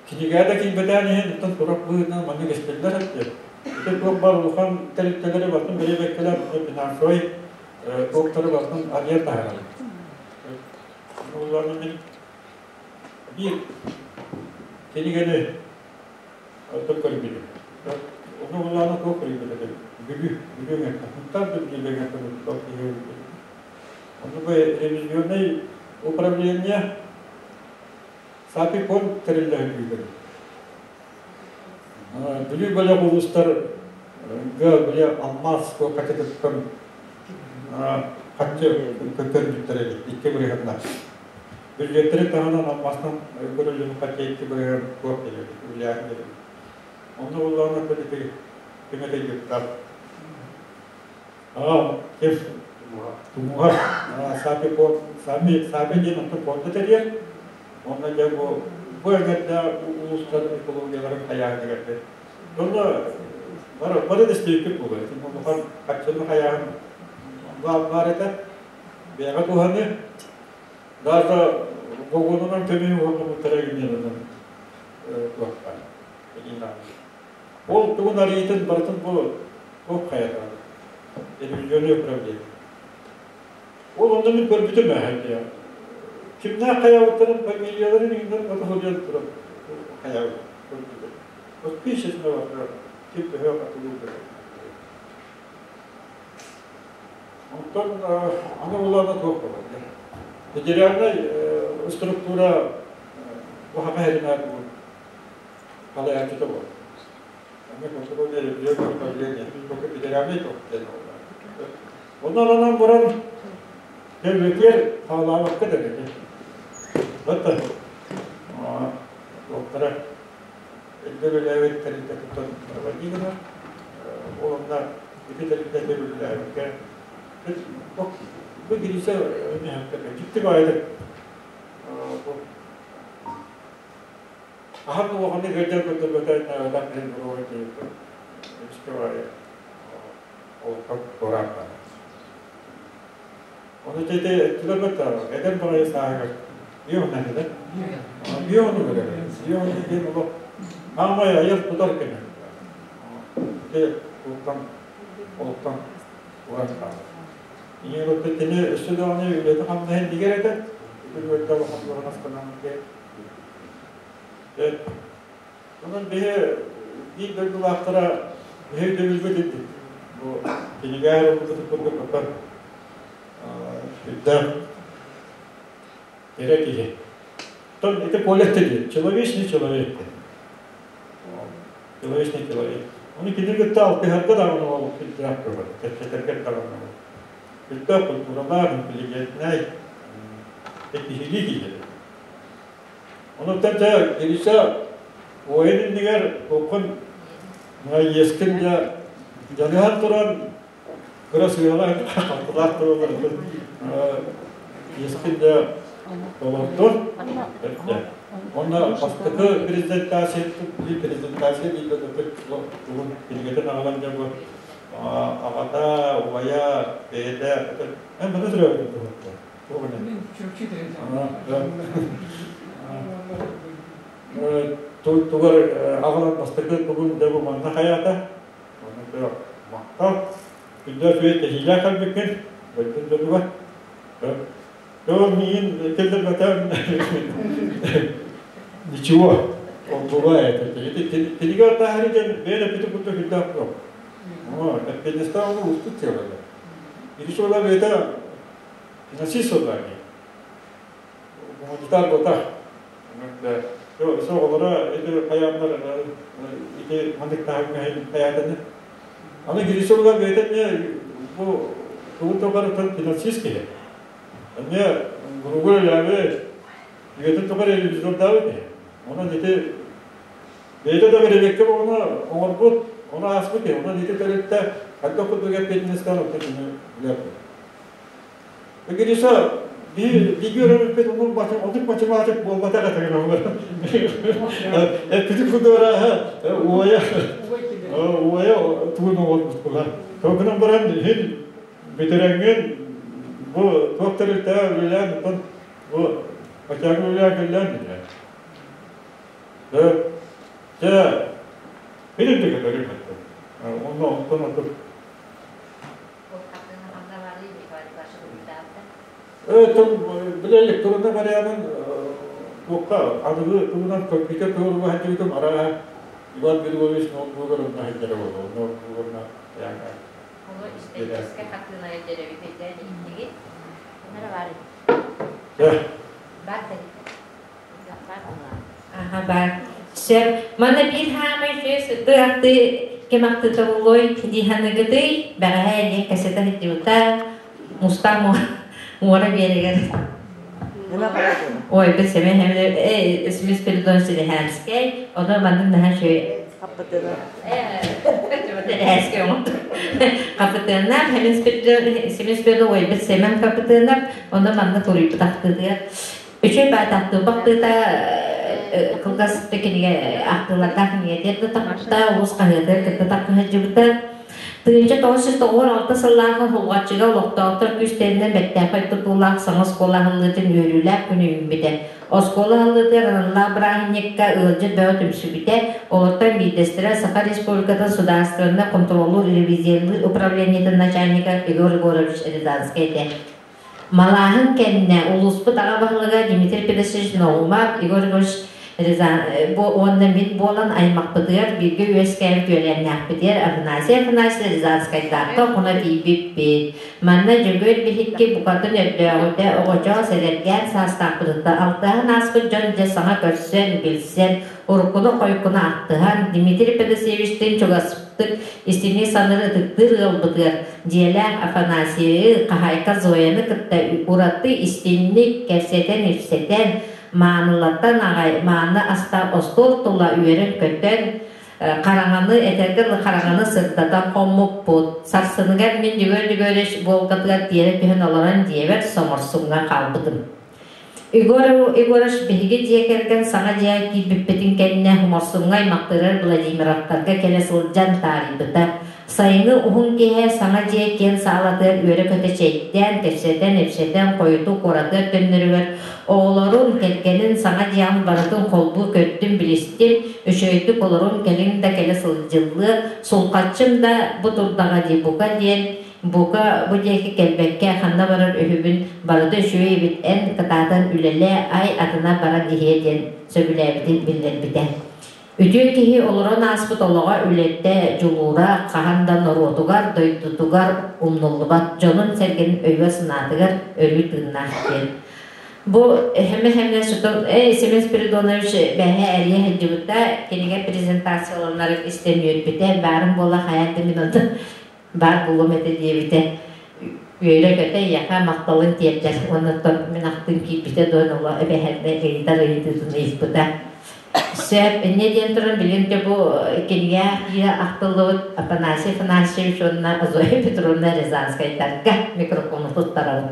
кинигэ да киирбэтээн иһин, оттон сурах быһыытынан маннык эстэллэр эттэ. Ити туох бар улахан тэрилтэлэри бартын бэриэбэккэлэр финансовай туохтары бартын арыйар таһаарар. Уларны мин биир кинигэни оттон көрбүтүм. Оны улаана туох көрбүтүм. Бүлүү, Бүлүү ҥэртэн, Хунтар Бүлүү ҥэртэн туох киһи Ону бу ревизионный управление Сапи фонд тэриллэһин күүтэр. Бүлүү бөлөх улуустар били алмаас куоккатыттан хаччы көрбүттэр эбит икки бырыһаннар. Бюджеттери таһынан алмаастан көрүллүн хаччы икки бырыһан туох диэбит, үлээһин диэбит. Онно буллаҕына ити түмэтэйбиттар. Ким тумуһар Сапи Сапи Сапи диэн онтон фонда тэрийэр. Онно дьэ бу бу эҥэрдээх улуустар экологияларын хайааһыныгар Онно бары бары да истибиппит буолуо. Улахан хаччыны хайааһын баар этэ. Бэйэҕэ туһаны даже вагонунан көмүү уһуннубуттара гиннерынан туохтар. Ол тугун арыйытын барытын бу туох хайата ревизионный управление. Ол онно мин көрбүтүм ээ кимнээх хайаабыттарын фамилияларын иҥнэр бата сылдьан туран хайаабыт көрбүтүм. Подписчикна бардар ким төһө атылыыр. Онтон аны улаана туох буолар. Федеральнай структура бу хака хэринээр халайааччыта буолар. Аны контрольное ревизионное управление только федеральный топ диэн буолар. Онон анан баран кэлбэтигэр хаалаабакка да кэлэ. Бата туохтара эрдэ үлэлээбит тэрилтэ туттан проводить гынар. Ол онно ити тэрилтэ үлэлээбиккэ бу Гриша дьикти баайдык аһан улаханнык ыалдьан көрдөрбөтө наадалаах диэн буруоҕа диэбиппин. Эмискэ баайы олохтон туораан барар. Ону ити эттилэр бата, эдэр баҕайы сааһыгар биэ уон этэ. 50 көрөр. 50 диэн олох аамай айар тутар кэмэ. Ити олохтон олохтон туоран хаалар. Ийэ кини өссө даҕаны үлэтэ хамнаһын дигэр этэ. Үлүгэрдэ улахан дуоһунастанан Онон биһи биир дойдулаахтара биһи өйдөбүлбүт ити. Бу кинигэ ылбытын курдук оттон сүрдээх кэрэ киһи. Оттон ити Коля диир, человечный человек. Человечный человек. Ону кини кытта алтыһарга даҕаны ол сүрдээх көмө, кэпсэтэргэ даҕаны ол. Сүрдээх культуралаах, интеллигентнэй, киһилии киһи. Онуттан дьэ Кириса воин иннигэр туоххун иэскин дьэ дьаныһан туран кыра сыалаах халтылаах тураллар иэскин дьэ толордун. Онно бастакы презентация презентация дииллэ тугун кинигэтин аҕалан дьэ бу аҕата, убайа, бэйэтэ эн маны төрөөбүтүн туһуттан. Тугар аҕалан бастакы тугун да бу манна хайаата. Онно махтал. Күндэ үчүгэй тэһиилээх кэлбиккин. Бөлтүн дьонугар. Тоо миин кэллэрбэтэ ничего. Ол бывает. Кинигэ таһари диэн бэйэн эппитин курдук үрдээх буол. Эппиэтинэстээх ол устут тиэлэ. Ити бэйэтэ финансист задание. Гуманитар буолтах. Оҕолоро ити хайааннар ити маннык таһымҥа хайаатаны. Аны Гришовлар бэйэтэ эмиэ бу тугун тухары финансист киһи. Эмиэ буругу үлээбит, үйэтин тухары ревизордаабыт киһи. Онон ити бэйэтэ да бэрэбиэккэ ону оҥорбут, ону ааспыт киһи. Онон ити тэрилтэ хайдах курдук эппиэтинэстээх оттон кини билэр. Гриша, биги өрөмүппүт оннук математик буолбатах этэ гына. Эппити кудураха уоя уоя тугун оҥорбут була. Тугунан баран иһин бүтэрэҥҥин бу туох тэрилтэҕэ үлэлээн оттон бу очагы үлэлээн кэллээн дии. Дьэ, билин да кэлэрим Онно онтон онтон Бile электронный варианын туохха аныгы тугунан компьютер туһуруга сылдьыбытым арааһа Иван Григорьевич ноутбугар онно сылдьара буолуо ноутбугар яҥа Ону историческай хартыынайы дьэрэбит өйдөөн иһиттигит. Нара бар. Бар Аха бар. Сөп. Манна биир хаамай үчүгэй сырдык ахтыы ким ахтыыта буолуой дии саныгытый? Бэҕэһээ эмиэ кэсэтэ сылдьыбыта. Мустаах муора биэригэр. Ой, бит Семен Семен Спиридон Селиханскай. Ону маннык наһаа үчүгэй Хапытыанап. Хапытыанап, Семен Спиридон ой, бит Семен Хапытыанап. Ону маннык суруйбут ахтыытыгар. Үчүгэй баай ахтыыта кылгас кинигэ ахтыылардаах кинигэ да тахта улуус хаһыатыгар кытта тахха сылдьыбыта. 1996 сыллааҕы Һулҕаччыга олохтоохтор күүстэринэн бэртээхэй тутуулаах саҥа оскуола аһыллыытын үөрүүлээх күн үүммүтэ. Оскуола аһыллыытыгар аналлаах бырааһынньыкка ыалдьыт бөҕө түмсүбүтэ. Олортон биирдэстэрэ Саха Республикатын судаарыстыбаннай хонтуруоллуур ревизиялыыр управлениетын начальника Егор Егорович Рязанскай этэ. Малааһын кэннэ улууспут аҕа баһылыга Дмитрий Петрович Наумов, Егор Егорович бу уонна мин буолан аймахпытыгар бииргэ үөскээбит үөлээннээхпитигэр Афанасий Афанасьевич Рязанскайдаахха хоно тиийбиппит. Манна Дьөгүөр биһикки букатын өрдөөҕүтэ оҕочоос эдэргээн саастаахпытыттан алтыһан ааспыт дьон дьэ саҥа көрсөн, билсэн, уруккуну-хойуккуну ахтыһан, Дмитрий Петровичтыын чугастык истиҥник саныыр ытыктыыр ыалбытыгар дьиэлээх Афанасийы, хаһаайка Зояны кытта ураты истиҥник кэпсэтэн-ипсэтэн, маанылатан аҕай мааны астаах остуол тула үөрэн-көтөн, хараҥаны этэргэ дылы хараҥаны сырдатан хоммуппут. Сарсыныгар мин Дьөгүөр Дьөгүөрүч буолгатыгар тиэрэ түһэн олорон дьиэбэр соморсуҥҥа хаалбытым. Егор Егорович биһиги дьиэ кэргэн саҥа дьиэ киирбиппитин кэннэ Хоморсуҥҥа аймахтарыгар Владимировтарга кэлэ сылдьан таарыйбыта. Сайыҥҥы уһун киэһэ саҥа дьиэ киэн саалатыгар үөрэ-көтө чэйдээн, кэпсэтэн-ипсэтэн хойутуу куоратыгар төннөрүгэр оҕолорун, кэргэнин саҥа дьиэҕин барытын холбуу көрдүм, билистим, үчүгэйдик олорун, кэлиҥ да кэлэ сылдьыллыа, сулхаччым да бу турдаҕа дии бука диэн Бука бу диэки кэлбэккэ ханна барар үһүбүн, барыта үчүгэй эбит, эн кытаатан үлэлээ, ай атына баран иһиэ диэн сөбүлээбитин биллэрбитэ. Үтүө киһи олорон ааспыт олоҕо үлэтэ, дьулуура хаһан да норуотугар, дойдутугар умнуллубат, дьонун-сэргэнин өйүгэр-санаатыгар өрүү тыыннаах диэн. Бу эһэм-эһэмнэр сутун Семен Спиридонович бэһэ эрийэ сылдьыбыта, кинигэ презентацияланарын истэн үөрбүтэ, баарым буола хайаан да мин онтон баар буолуом этэ диэбитэ үөрэ-көтө эйиэхэ махталын тиэрдэр уонна оттон мин ахтын киирбитэ дуон оло эбэһэрдэ ыйытар ыйытыытын ыйыппыта сөп инньэ диэн туран билигин дьэ бу кинигэ киирэ ахтыллыбыт Афанасий Афанасьевич уонна Зоя Петровна Рязанскайдарга микрофону туттарабын.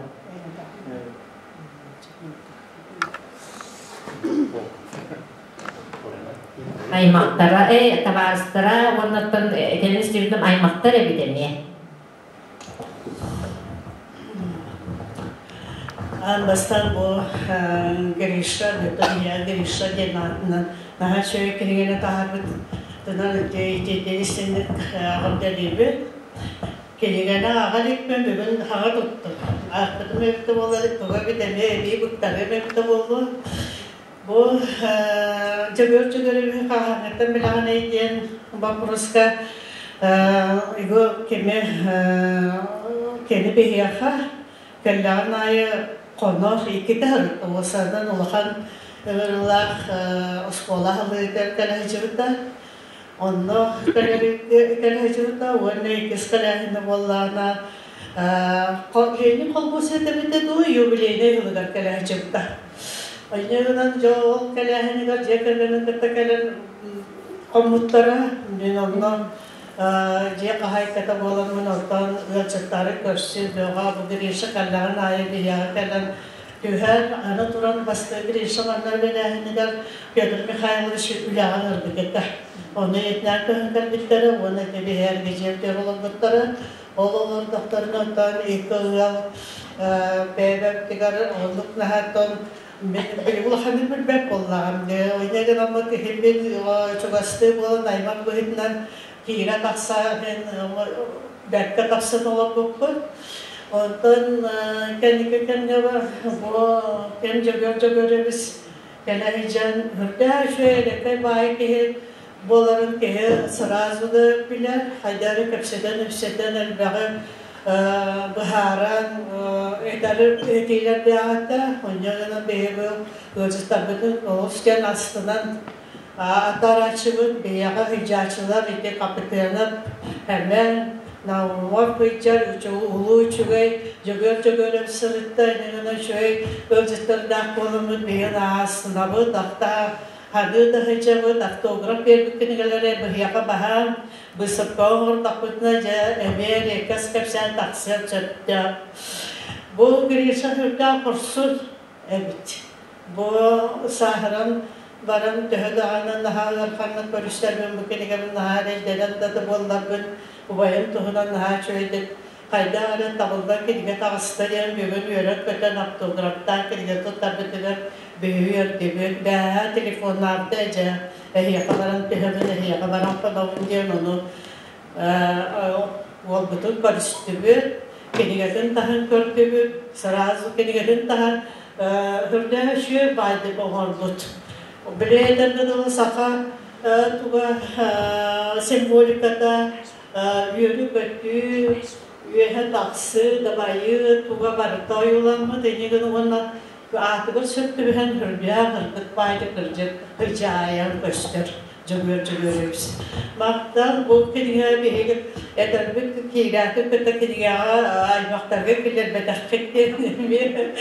Аймахтара, табаарыстара уоннаттан кэлин истибитим аймахтар эбит эмиэ. Аан бастаан бу Гриша, Илья Гриша диэн аатынан наһаа үчүгэй кинигэни таһаарбыт тынан итиитин истинник аҕам дэлиибит. Кинигэни ааҕа иликпин бүгүн хаҥа туттум. Аахпытым эбитэ буоллар, туга эбит эмиэ эбии быктарыам эбитэ буолуо. Бу Дьөгүөр Дьөгүөрүбүһү хаһааҥҥыттан билэҕиний диэн боппуруоска его кими кини биһиэхэ кэллэҕин аайы хонор иккитэ сырытта уосанан улахан ыҥырыылаах оскуола аһыллыытыгар кэлэ сылдьыбыта. Онно кэлэ сылдьыбыта уонна иккис кэлээһинэ буоллаҕына Ленин холбуос этэбитэ дуу юбилейнай сылыгар кэлэ сылдьыбыта. Инньэ гынан дьэ ол кэлээһинигэр дьиэ кэргэнин кытта кэлэн хоммуттара. Мин онно дьиэ хаһаайката буоламмын оттон ыалдьыттары көрсүү бөҕө бу Гриша кэллэҕин аайы биһиэхэ кэлэн түһэр. Аны туран бастакы Гриша манна үлэлээһинигэр Петр Михайлович үлэҕэ ыҥырбыт этэ. Ону ийэтинээн көһөн кэлбиттэрэ уонна ити биһиэхэ дьиэ олорбуттара. Ол олордохторуна оттон икки ыал бэйэбитигэр оннук наһааттан улаханнык билбэт буоллаҕым. Инньэ гынаммыт иһиммин чугастыы буолан аймах быһыытынан киирэ тахса бэркэ тахсан олорбуппут. Онтон кэнники кэмҥэ бу кэм Дьөгүөр Дьөгүөрэбис кэлэ сылдьан үрдээх үчүгэй элэккэй баай киһи буоларын киһи сразу да билэр, хайдары кэпсэтэн-ипсэтэн элбэҕи быһааран этэр этиилэрдээҕитэ. Онньо гынан биһиги ыалдьыттарбытын олус диэн астынан атаарааччыбыт, биһиэхэ ыйдьааччылар ити Капитанов Эмэн, Наумов ыйдьар улуу үчүгэй Дьөгүөр Дьөгүөрэп сырытта, инньэ гынан үчүгэй ыалдьыттардаах буоламмыт биһиги астынабыт, ахта Ханыы да сылдьабыт, автограф биэрбит кинигэлэри быһыаха баһаам, быыстапкаҕа оҥордохпутуна дьэ эмиэ эриэккэс кэпсээн тахсыан сөптөөх. Бу Гриша сүрдээх хорсун эбит. Бу сааһыран баран төһө даҕаны наһаа ыараханнык көрүстэрбин бу кинигэбин наһаа эрэйдэнэн да буолларбын убайым туһунан наһаа үчүгэйдик хайдах эрэ табыллан кинигэ таҕыста диэн бүгүн үөрэн-көтөн автографтаан кинигэ туттарбытыгар биһиги үөрдүбүт. Бээһээ телефоннаабыта эдьэ эһиэхэ баран түһэбин, эһиэхэ баран хонобун диэн ону уолбутун көрүстүбүт, кинигэтин таһын көрдүбүт, сразу кинигэтин таһын үрдээх үчүгэй баайдык оҥорбут. Били этэргэ дылы саха туга символиката үөрүү-көтүү, үөһэ тахсыы, дабайыы туга барыта ойууламмыт инньэ гына уонна аатыгар сөп түбэһэн үрдээх ырдык баайдык кырдьык кыдьаайан көстөр Дьөгүөр Дьөгүөрүбүс. Мантан бу кинигэ биһиги этэрбит киирээтин кытта кинигэҕэ аймахтарга киллэрбэтэххит диэн эмиэ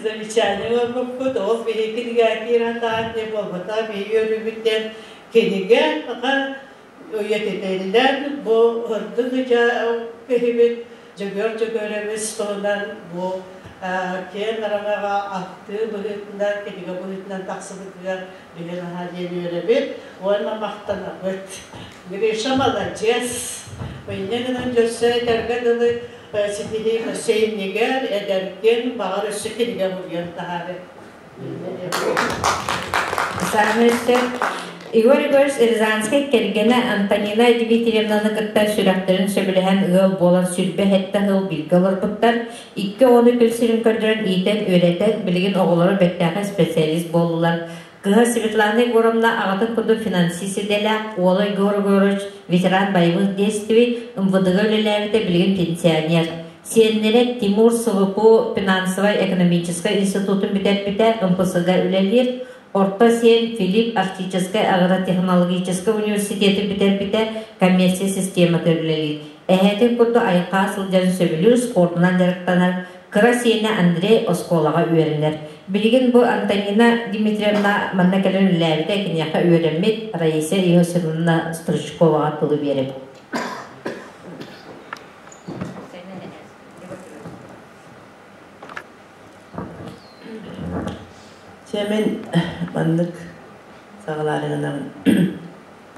замечание оҥорбуппут. Ол биһиги кинигэҕэ киирэн таһан диэн буолбата, биһиги үөрүүбүт диэн кинигэ үйэтитиллэн бу ырдык киһибит Дьөгүөр Дьөгүөрэбис туһунан бу Киэҥ араҥаҕа ахтыы быһыытынан, кинигэ быһыытынан тахсыбытыгар биһи наһаа диэн үөрэбит уонна махтанабыт. Гриша маладьыас! Инньэ гынан дьөссө этэргэ дылы ситиһии өссө иннигэр, эдэргин, баҕар өссө кинигэ буруйан таһаарыа. Саамай Егор Егорович Рязанскай кэргэнэ Антонина Дмитриевнаны кытта сүрэхтэрин сөбүлэһэн ыал буолан сүрбэ сэттэ сыл бииргэ олорбуттар. Икки оҕону күн сирин көрдөрөн иитэн-үөрэтэн, билигин оҕолоро бэртээхэй специалист буоллулар. Кыһа Светлана Егоровна аҕатын курдук финансист идэлээх, уола Егор Егорович ветеран боевых действий, МВД-га үлэлээбитэ, билигин пенсионер. Сиэннэрэ Тимур СВПУ финансовай-экономическай институтун бүтэрбитэ, МПС-га үлэлиир. Орто сиэн Филипп Арктическай агротехнологическай университеты бүтэрбитэ, коммерция систематыгар үлэлиир. Эһээтин курдук айылҕаҕа сылдьарын сөбүлүүр, спордунан дьарыктанар. Кыра сиэнэ Андрей оскуолаҕа үөрэнэр. Билигин бу Антонина Дмитриевна манна кэлэн үлэлээбитэ, киниэхэ үөрэммит Раиса Иосифовна Стручковаҕа тылы биэрэбит. Чэ мин маннык саҕалаары гынабын.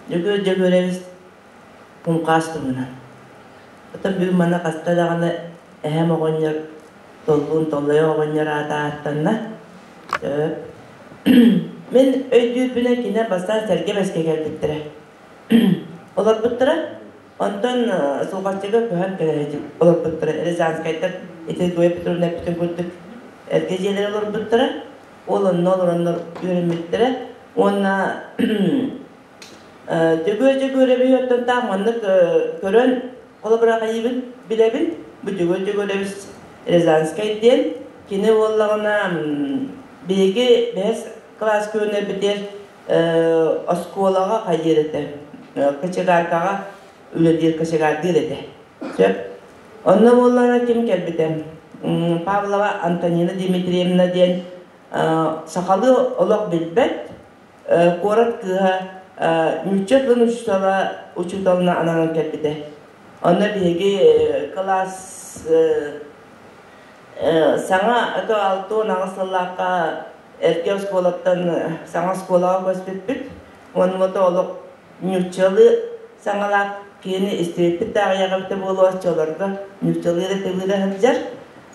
Дьөгүөр Дьөгүөрэбис куҥхаас туһунан. Оттон бүгүн манна хаста даҕаны эһэм оҕонньор Толлуун Толлойо оҕонньор аата ааттанна. Мин өйдүүрбүнэн кини бастаан сэргэ бэскэ кэлбиттэрэ. Олорбуттара. Онтон Сулҕаччыга көһөн кэлэ олорбуттара. Рязанскайдар ити Зоя Петровна эппитин курдук эргэ дьиэлэри олорбуттара. Ол онно олороннор үөрэммиттэрэ. Уонна Дьөгүөр Дьөгүөрэбиһи оттон таах маннык көрөн холобура хайыыбын билэбин. Бу Дьөгүөр Дьөгүөрэбис Рязанскай диэн. Кини буоллаҕына биһиги бэһис кылаас күөнэрбитигэр оскуолаҕа хайыыр этэ, кочегаркаҕа үлэлиир кочегардыыр этэ. Сөп. Онно буоллаҕына ким кэлбитэ? Павлова Антонина Дмитриевна диэн сахалыы олох билбэт куорат кыыһа нуучча тылын учуутала учууталына ананан кэлбитэ. Онно биһиги кылаас саҥа это 68 сыллаахха эргэ оскуолаттан саҥа оскуолаҕа көспүппүт. Уонна олох нууччалыы саҥалаах киһини истибиппит да аҕыйах эбитэ буолуо оччолорго нууччалыы эрэ тылыыра сылдьар.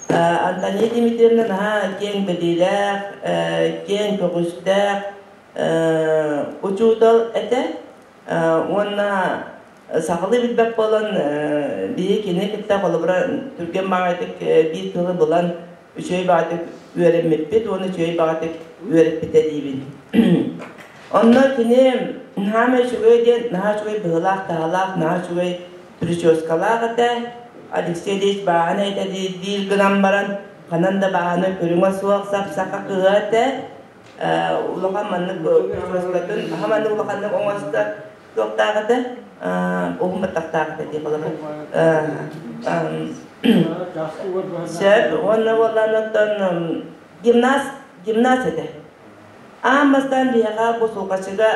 Антония Дмитриевна наһаа киэҥ билиилээх, киэҥ көҕүстээх учуутал этэ. Уонна сахалыы билбэт буолан биһи кини кытта холобура түргэн баҕайытык биир тылы булан үчүгэй баҕатык үөрэммиппит уонна үчүгэй баҕатык үөрэппитэ диибин. Онно кини наһаа үчүгэй диэн наһаа үчүгэй быһыылаах-таһаалаах, наһаа үчүгэй прическалаах этэ. Алексей Ильич бааһына этэ диир гынан баран, ханан да бааһына көрүҥэ суох сап-саха кыһа этэ. Улахан маннык прическатын, аха маннык улаханнык оҥосто туохтаах этэ, уһун баттахтаах этэ дии холобур. Сөп, уонна буоллаан оттон гимнаст, гимнаст этэ. Аан бастаан биһиэхэ бу Сулҕаччыга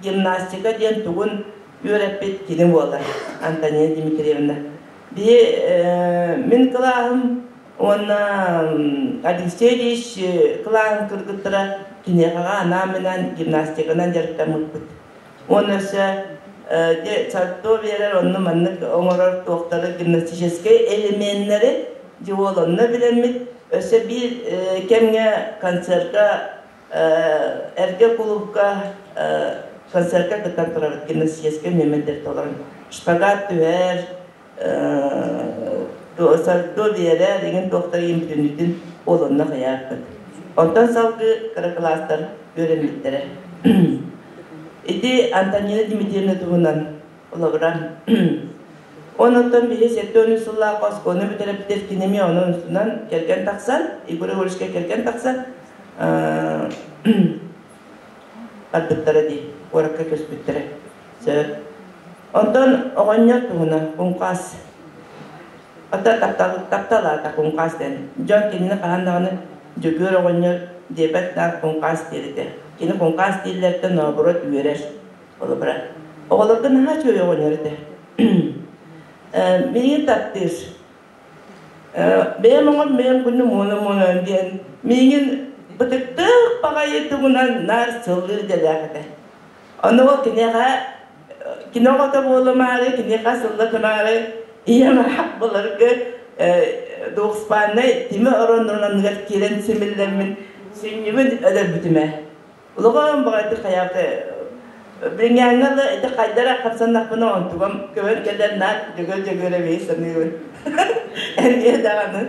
гимнастика диэн тугун үөрэппит кини буолар, Антонина Дмитриевна. Биһи мин кылааһым уонна Алексей Ильич кылааһын кыргыттара киниэхэҕэ анаан-минээн гимнастиканан дьарыктаммыппыт. Уонна өссө дьэ сальто биэрэр, онно маннык оҥорор туохтары гимнастическай элеменнэри дьэ уол онно билэммит. Өссө биир кэмҥэ концерка эргэ кулуупка концерка кыттан турабыт гимнастическай нүөмэрдэр толорон. Шпагат түһэр, сальто биэрэр, игин туохтар игин бүтүннүүтүн уол онно хайааппыт. Онтон салгыы кыра кылаастар үөрэммиттэрэ. Ити Антонина Дмитриевна туһунан олобура. Онон биһи 73 сыллаах оскуоланы бүтэрбитир кини эмиэ онон устунан кэргэн тахсан, Егор Егоровичка кэргэн тахсан барбыттара дии, куоракка көспүттэрэ. Сөп. Онтон оҕонньор туһунан куҥхаас. Ата таптал, таптал аата куҥхаас диэн. Дьон кинини хаһан даҕаны Дьөгүөр оҕонньор диэбэт наар куҥхаас диир этэ. Кини куҥхаас дииллэриттэн наоборот үөрэр. Холобура, оҕолорго наһаа үчүгэй оҕонньор этэ. Миигин таптыыр. Бэйэм оҥор бэйэм күнүм уона-муона диэн миигин бытыктыах баҕайы тугунан наар сыллыыр идэлээх этэ. Ону ол киниэхэ кини оҕото буолумаары, киниэхэ сыллатымаары ийэм аах былыргы двухспальнай тимир ороннорун анныгар киирэн симиллэммин сүнньүбүн өлөрбүтүм ээ. Улахан баҕайытык хайаабыта билиҥҥээҥҥэ да ити хайдара хапсаннахпына онтугам көбөн кэлэр наар дьөгөр дьөгүөрэбиһи саныыбын. Эмиэ даҕаны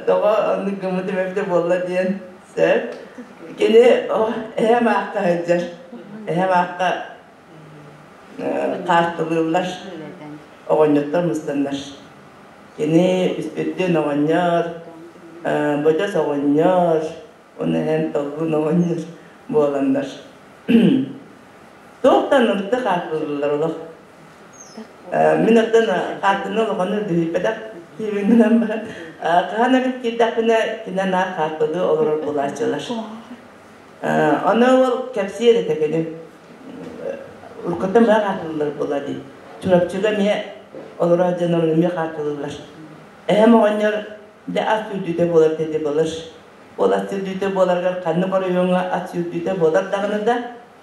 тоҕо оннук гыммытым эбитэ буолла диэн сөп. Кини эһэм аахха сылдьар. Эһэм аахха хаартылыыллар. Оҕонньоттор мустаннар. Кини Үспүттүн оҕонньор, Бодьос оҕонньор, Оны эн толлун оҕонньор буоланнар. Туохтан ынырыктык хаартылыыллар олох. Мин оттон хаартыны олохону дүһүйбэтэх киһибин гынан баран, хаһан эбит киирдэхпинэ кинэ наар хаартылыы олорор буолааччылар. Ону ол кэпсиэр этэ кини. Уруккуттан быһа хаартылыыллар буолла дии. Чурапчыга эмиэ олорор дьон эмиэ хаартылыыллар. Эһэм оҕонньор дьэ ас үрдүтэ буолар диэти былыр. Ол ат сүүрдүүтэ буоларыгар ханнык оройуоҥҥа ат сүүрдүүтэ буолар даҕаны да,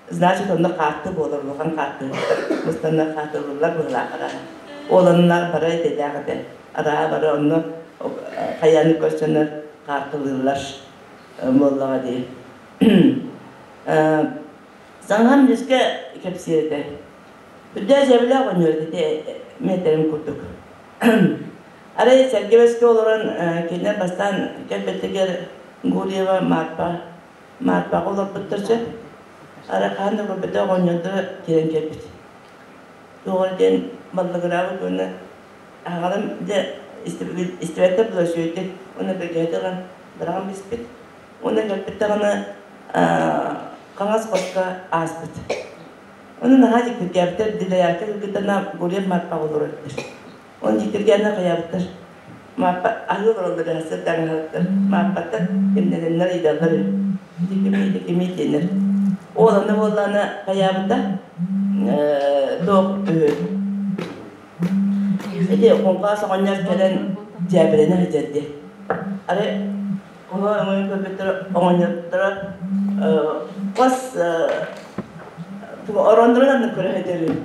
значит онно хаарты буолар, улахан хаартыһыттар мустаннар хаартылыыллар быһыылаах арааһа. Ол онно бары этэлээх этэ. Арааһа бары онно хайааны көрсөнөр хаартылыыллар буоллаҕа дии. Саҥаһым дьүскэ кэпсиир этэ. Үрдээх дьээбэлээх оҕонньор ити миэтэрим курдук. Арай Сэргэбэскэ олорон кинилэр бастаан кэлбиттэригэр Гурьева Марпа Марпаҕа олорбуттар сөп. Арай хаһан да көрбөтөх оҕонньордоро киирэн кэлбит. Туох эрэ диэн баллыгыраабыт уонна аҕалым дьэ истибэттэр була үчүгэйдик уонна бэргэһэтэ ылан быраҕан биспит. Уонна кэлбит даҕаны хаҥас хоско ааспыт. Ону наһаа дьиктиргээбиттэр, дилэйээккэ кыргыттарна Гурьев Марпаҕа олорор эбиттэр. Оны дьиктиргээннэр хайаабыттар. Мааппа аһыы олороллор ыһасыр таҥаһалыттар. Мааппаттар имнэнэннэр ыйдаллар үһү. Ити кимий, ити кимий диэннэр. Ол аны буоллаҕына хайаабыта туох үһү. Ити Куҥхаас оҕонньор кэлэн дьээбэлэнэ сылдьар дии. Арай оһо өҥөйөн көрбүттэр оҕонньотторо хос ороннорун аннын көрө сылдьар үһү.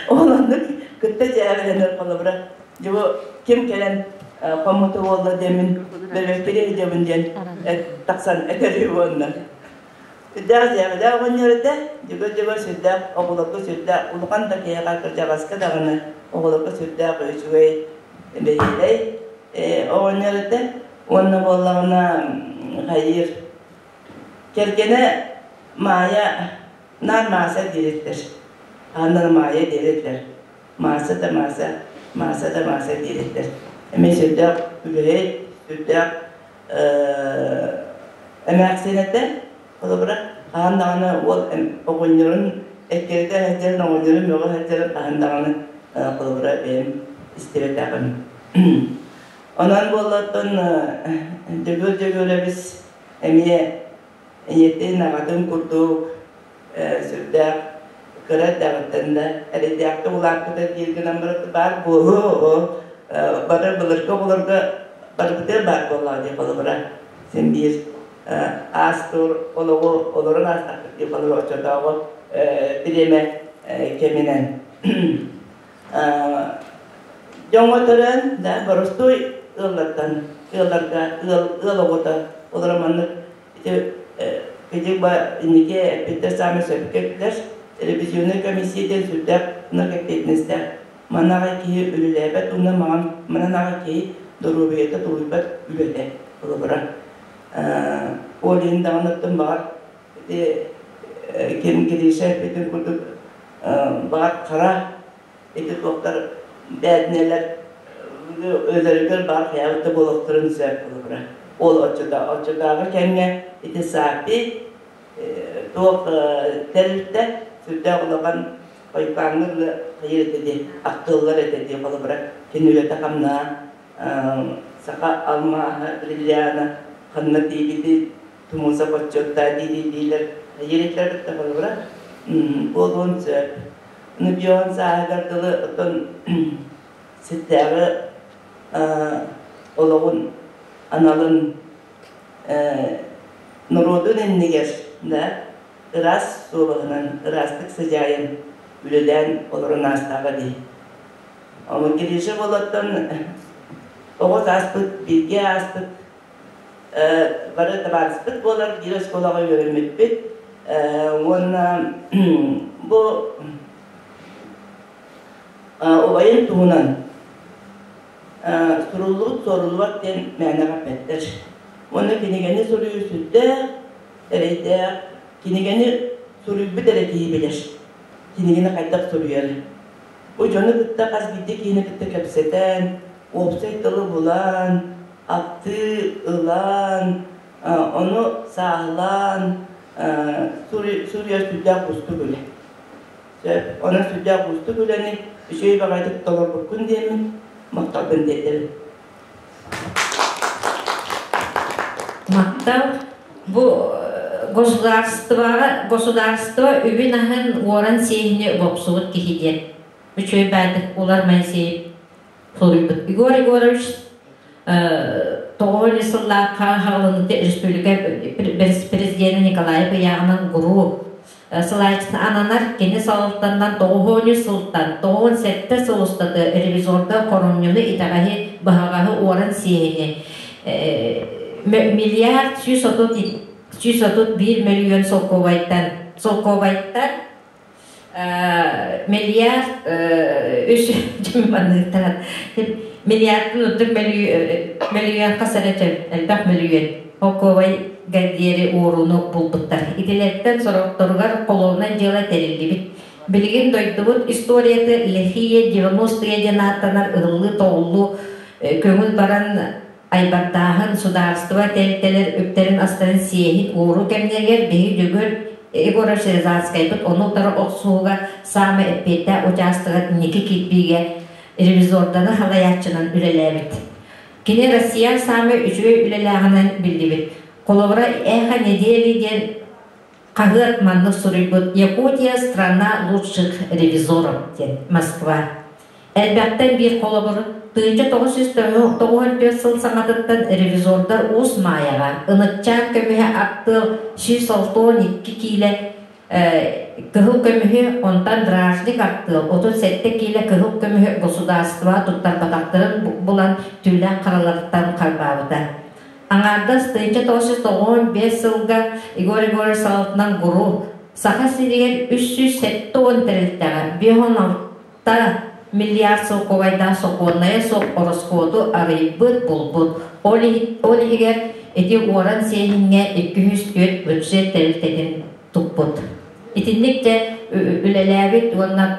Ол оннук кытта дьээбэлэнэр холобура дьэ ким кэлэн хоммуту буолла диэммин бөрөккүрэ дьэбин диэн тахсан этэр уонна сүрдээх дьээбэлээх оҕонньор этэ дьөгөр-дьөгөр сүрдээх оҕолорго сүрдээх улахан да киһиэхэ кырдьаҕаска даҕаны оҕолорго сүрдээх үчүгэй бэһиэлэй оҕонньор этэ уонна буоллаҕына хайыыр кэргэнэ Маайа Наар Мааса диэриттэр. Ааннара Маайа диэриттэр. Мааса да Мааса, Мааса да Мааса диэриттэр. Эмиэ сүрдээх үлэһит, сүрдээх эмээхсин этэ. Холобура, хаһан даҕаны уол оҕонньорун эккирэтэ сылдьарын, оҕонньорун мөҕө сылдьарын хаһан даҕаны холобура бэйэм истибэтэҕим. Онон буоллаттан Дьөгүөр Дьөгүөрэбис эмиэ Ийэтин, аҕатын курдук сүрдээх кыра эрдэҕиттэн да эрэйдээхтик улааппыта диир гынан баран баар буолуо бары былыргы оҕолорго барыбытыгар баар буоллаҕа дии холобура син биир аас-туор олоҕу олорон аастахпыт дии холобура оччотооҕу бириэмэ кэминэн дьоҥҥо төрөөн да боростуой ыаллартан ыалларга ыал ыал оҕото олоро маннык Ити ити инники эппиттэр саамай сөпкө эттилэр. Ревизионнай комиссия диэн сүрдээх эппиэтинэстээх. Манна аҕай киһи үлэлээбэт уонна манан аҕай киһи доруобуйата тулуйбат үлэтэ холобура. Ол иһин даҕаны оттон баҕар ити ким Гриша эппитин курдук баҕар хара ити туохтар бээтинэлэр өлөрүгэр баар хайаабыт да буолуохтарын сөп холобура. Ол оччотооҕу кэмҥэ ити САПИ туох тэрилтэ сүрдээх улахан хойукааҥҥа дылы хайыыр этэ дии, ахтыллар этэ дии холобура кини үлэтэ-хамнаһа саха алмааһа бриллиана ханна тиийбити тумусов отчуоттаа дии диилэр хайыыр этилэр кытта холобура буолуон сөп. Ныбьон сааһыгар дылы оттон сирдээҕи Олоҕун аналын норуотун иннигэр да ыраас суобаһынан ыраастык сыдьаайан үлэлээн олорон аастаҕа дии. Ону Гриша болоттон оҕо сааспыт бииргэ ааспыт бары табаарыспыт буолар биир оскуолаҕа үөрэммиппит уонна бу убайын туһунан суруллубут суоруллубат диэн мээнэҕэ эппэттэр. Уонна кинигэни суруйуу сүрдээх эрэйдээх, кинигэни суруйбут эрэ киһи билэр. Кинигэни хайдах суруйары. Бу дьону кытта хас биирдии киһини кытта кэпсэтэн, уопсай тылы булан, аттыы ылан, ону сааһылаан суруйар сүрдээх уустук үлэ. Сөп. Онон сүрдээх уустук үлэни үчүгэй баҕайытык толорбуккун диэммин махталбын тиэрдэбин. Махтал. Бу государствоҕа государство үбүн аһын уоран сиэһини бопсубут киһи диэн үчүгэй баайдык Улар Моисеев суруйбут. Егор Егорович тоҕо сыллаахха хаҕылыныты республика президенэ Николаев ыйааҕынан ГРУ салайааччыта ананар кини салалтаннан тоҕуһуонньу сылтан тоҕуон сэттэ сыл устата ревизорда хоромньуну итэҕэһи быһаҕаһы уоран сиэһини миллиард 131 мөлүйүөн солкуобайтан солкуобайтан миллиард үс миллиардтан үрдүк мөлүйүөн хас эрэ элбэх мөлүйүөн солкуобай диэри уорууну булбуттар. Итилэртэн сорохторугар холуобунай дьыала тэриллибит. Билигин дойдубут историята Лехия 90-е диэн ааттанар ыһыллыы-тоҕуллуу көҥүл баран айбардааһын, судаарыстыба тэрилтэлэр үптэрин-астарын сиэһин уоруу кэмнэригэр биһиги Дьөгүөр Егорович Рязанскайбыт ону утары охсуһууга саамай эппиэттээх учаастагар инники кирбиигэ ревизорданы халайааччынан үлэлээбит. Кини Россия саамай үчүгэй үлэлээҕинэн биллибит. Холобура, «Эхо недели» диэн хаһыат маннык суруйбут «Якутия – страна лучших ревизоров» диэн Москва. Элбэхтэн биир холобур, 1994 сыл саҥатыттан ревизордар Уус Маайаҕа Ыныкчаан көмүһэ аттыал 162 киилэ кыһыл көмүһү, онтон Дражник аттыал 37 киилэ кыһыл көмүһү государство туттарбатахтарын булан түүлээх хараларыттан харбаабыта. Аҥаардас 1995 сылга Егор Егорович салалтынан ГУРУ Саха сиригэр 370 тэрилтэҕэ 56 миллиард солкуобайдаах сокуоннайа суох ороскуоту арыйбыт, булбут. Ол иһигэр ити уоран сиэһиҥҥэ 204 бюджет тэрилтэтин туппут. Итинник дьэ үлэлээбит уонна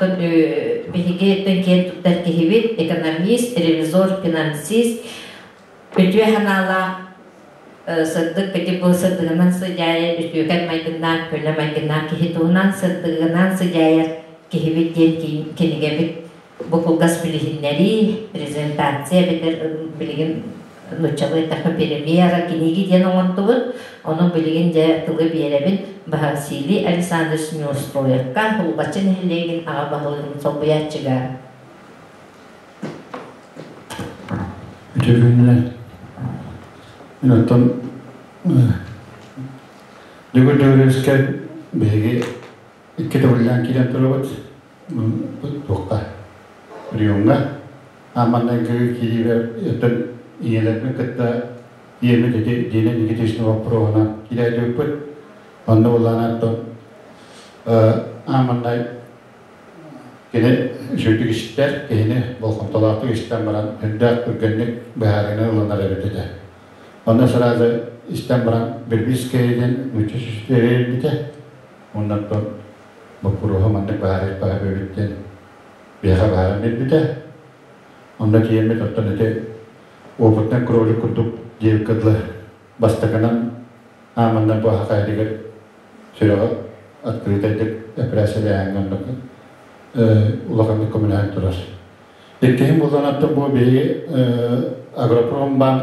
биһиги киэн туттар киһибит, экономист, ревизор, финансист, үтүө санаалаах сырдык ити бу сырдыгынан сыдьаайар үтүөкэн майгыннаах көнө майгыннаах киһи туһунан сырдыгынан сыдьаайар киһибит диэн кинигэбит бу кылгас билиһиннэрии презентация эбэтэр билигин нууччалыы эттэххэ премьера книги диэн оҥордубут ону билигин дьэ тылы биэрэбин Василий Александрович Неустроевка Холбаччы нэһилиэгин аҕа баһылыгын солбуйааччыга. Үтүө күнүнэн. Мин оттон Дьөгүр Дьөгүрүскэ биһиги икки төгүллээн киирэн турабыт. Туохха? Приемҥа. Ааманнайгы киириибэр оттон ийэлэрбин кытта ийэммит ити Дина Никитична боппуруоһунан киирээдибиппит. Онно буллаан оттон ааманнай Кини үчүгэйдик истэр, киһини болҕомтолоохтук истэн баран, үрдээх түргэнник быһаарыыны ылынар эбит этэ. Онно сразу истэн баран Вербицкэй диэн нуучча сүтэрбитэ. Оннуттан боппуруоһу маннык быһаарыахха эбит диэн биһиэхэ быһааран биэрбитэ. Онно тиийэммит оттон ити опытный кролик курдук диэбиккэ дылы бастакынан ааманнар бу хахайдыгар сүрэҕи открытайдык эпэрээссийэлээһиҥҥэ оннук улаханнык көмөлөһөн турар. Иккиһин буллан аттым бу биһиги агропромбанк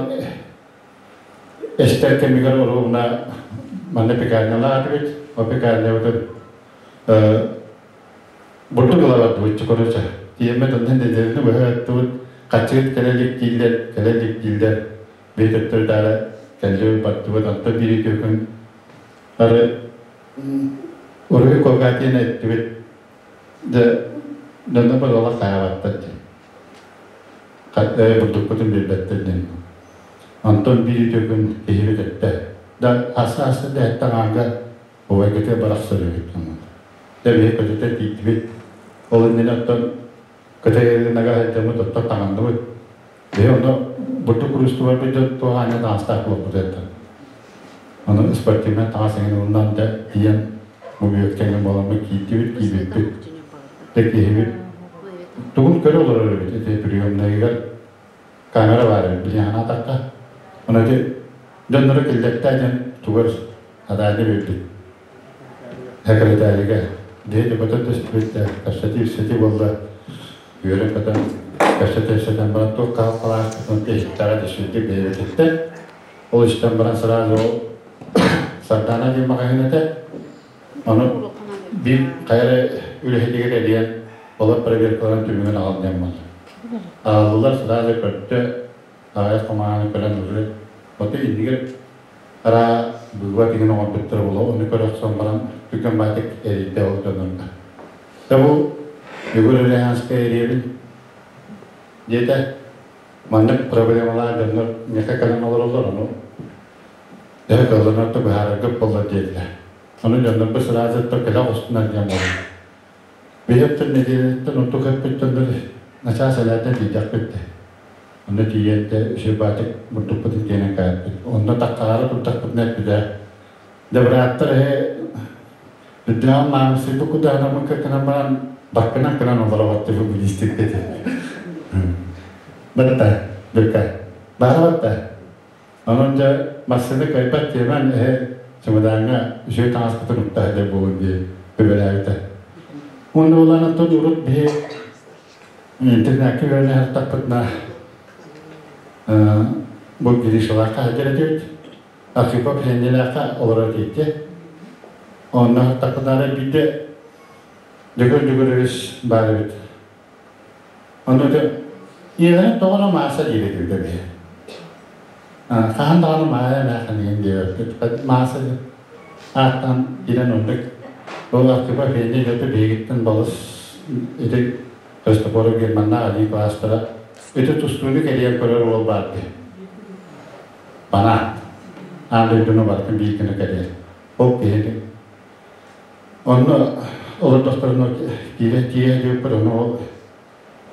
эстэр кэмигэр оруобуна манна пекарнялаах этибит. Ол пекарнябытын бурдук ыла бардыбыт короче. Тиэммэт онно нэдиэлэни быһа ыттыбыт. Хаччыгыт кэлэ илик дииллэр, кэлэ илик дииллэр. Биир төттөрү кэллибит бардыбыт, онтон биир үтүө күн ары уруһуй куокаатыйан эттибит. Дьэ, дьонно быһыылаах хайаабаттар диэн. Бурдукпутун биэрбэттэр диэн. Онтон биир үтүө күн киһибит эттэ. Да аса-аса да эттэ аҥаарга убайгытыгар барахсар эбит. Дьэ, биһи көтүтэ тиийдибит. Ол иннинэ оттон Кытайынаға сылдьаммыт оттон таҥанныбыт. Биһи онно бурдук куруустубарбыт дьон туох аанньа таҥастаах буолбут этэ. Ону спортивнай таҥас эҥин ылынан да тиийэн бу кэҥин буоламмыт киирдибит, киирбиппит. Дэ киһибит тугун көрө олорор эбит ити приемнайыгар камера баар эбит билиэн санаатахха. Ону ити дьоннору киллэртээ диэн тугар адаайда биэрбит. Секретарыга диэти көтөн түспүт да кэпсэтии-ипсэтии буолла. Үөрэн-көтөн кэпсэтэ-ипсэтэн баран туох кыһалҕалаахпытын иһиттэҕэ түсүрдүк бэйэбититтэн. Ол истэн баран сразу ол Сардаана диэн маҕаһыын этэ. Ону биир хайа эрэ үлэһитигэр эрийэн олор проверкаларын түмүгүн аҕал диэн буолла. Аҕаллылар сразу көрдө, аҕыйах хомааны көрөн уже оту иннигэр Араа быыба тигин оҥорбуттара буолуо, ону көрө охсон баран түргэн баатык эрийдэ ол дьоннорго. Дьэ бу Егор Ильянскай эрийэбин диэтэ. Маннык проблемалаах дьоннор миэхэ кэлэн олороллор, ону төһө кыалларынан да быһаараргыт буоллар диэтилэр. Ону дьоннорбут сразу кэлэ оҕустунар диэн буолла. Биһиэттэн нэдиэлэттэн ордук эппит дьоннор начаас элээтэ тиийдэхпит дээ. Онно тиийэн да үчүгэй бурдукпутун тиэнэн кээппит. Онно таххаара турдахпытына эппитэ. Дьэ бырааттар эһи үрдээҕин маамсыйбыт кудаанаммыкка гынан баран баккынан кынан олоробот футболистик дэтэ. Батта, бырка. Баара батта. Онон дьэ массыына кыайбат диэмэн эһи чымыдааҥҥа үчүгэй таҥаспытын укта сылдьар буолун дии сүбэлээбитэ. Уонна улаан оттон урут биһи интернакка үөрэнэ сырыттахпытына бу Гришалаахха сылдьар этибит. Архипов Хеннилээххэ олорор этиитти. Онно сырыттахпытына биирдэ Дьөгүр Дьөгүрүбүс баар эбит. Ону ийэлэрин тоҕо эрэ Мааса диир этибит эбиһи. Хаһан даҕаны Маайа эмээххин игин диэбэппит. Мааса диэн ааттаан киирэн оннук ол Архипов Федя дьото биһигиттэн балыс ити Христофоров Германнаах алии класстара ити тустууну кэрийэн көрөр уол баар дии. Бана аан дойдуну барытын биир гына кэрийэр. Ол киһини Онно олордохторуна киирэн тиийэ диэбиппэр ону ол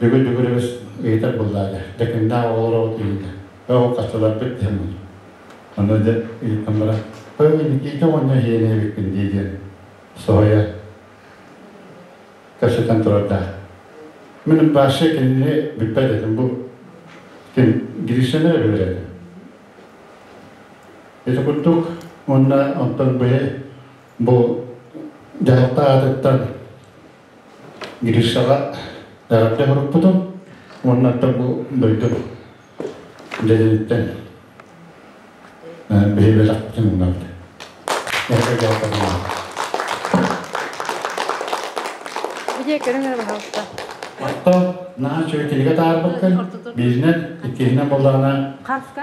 бүгүн бүгүрүбүс ыйытар буллаада. Дьэкиндээх оҕолор тиийдэ. Ол хаччыларбыт диэн Онно дьэ ыйытан баран, «Ой, Никита уонна иһиэнэ эбиккин» дии диэн соһуйа кэпсэтэн турардаах. Мин вообще кинини бүппэт этим. Бу ким Гришаны эрэ билэр этим. Ити курдук уонна онтон быһы Бу дьаһалта аатыттан Гришаҕа эҕэрдэ суруппутум уонна оттон бу дойду дьэдьэниттэн биһи бэлэхпитин уунабыт. Эһэгэ дьаһалтатынан. Видео көрүҥ эрэ пожалуйста. Оттон наһаа үчүгэй кинигэ таһаарбыккын, бииринэн, иккиһинэн буоллаҕына,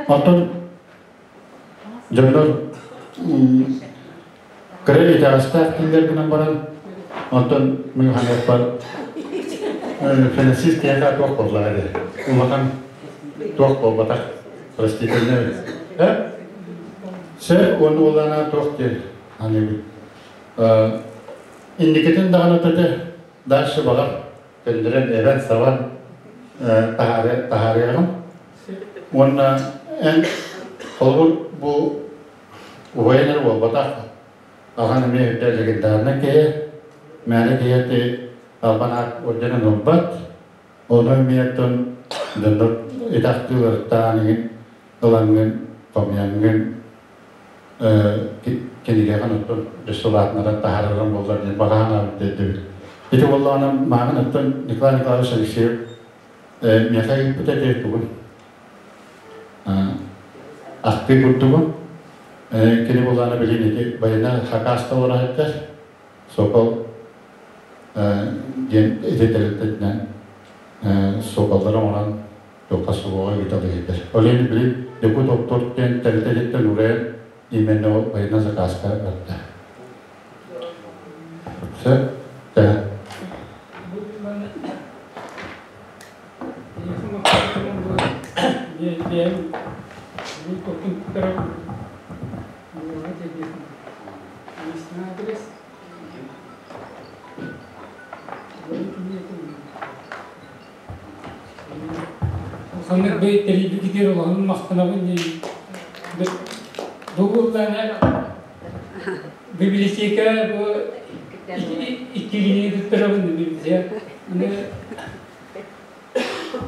оттон Дьоннор кыра итэҕэстээх дииллэр гынан баран, онтон мин ханыахпар финансист киһиэхэ туох буоллаҕа дии. Улахан туох буолбатах простительный. Э? Сэр уонна уоллаана туох диэн аныыбыт. Инникитин даҕаны төтө дальше баҕар көннөрөн эбэн-сабан таһаарыаҕым. Уонна эн холобур бу убайын эрэ буолбатах, аҕан эмиэ үрдэ легендарнай киһи, мээнэ киһи ити албан аат орденын ылбат, ону эмиэ оттон дьоннор итахтыыларыттаан иҥин ылаҥҥын, хомуйаҥҥын кинигэҕин оттон өссө улаатыннаран таһаарарым буоллар диэн баҕа санаабыт диэбит. Ити буоллаҕына мааҕын оттон Николай Николаевич Алексеев миэхэ ыыппыта этэ тугун ахтыы курдугун кини буоллаҕына билин ити байына хакаста олоро сылдьар Сокол диэн ити тэрилтэтинэн соколлар оҥорон Туохха суоҕа ыыталыһыйдар. Ол иһин билин Якут доктор диэн тэрилтэтиттэн уурайан именно ол военный заказка барда. Сөп. Да. Ханнык бэй тэрийбикитигэр улахан махтанабын диэн. Бу буоллаана библиотека бу иккилиини туттарабын библиотека. Аны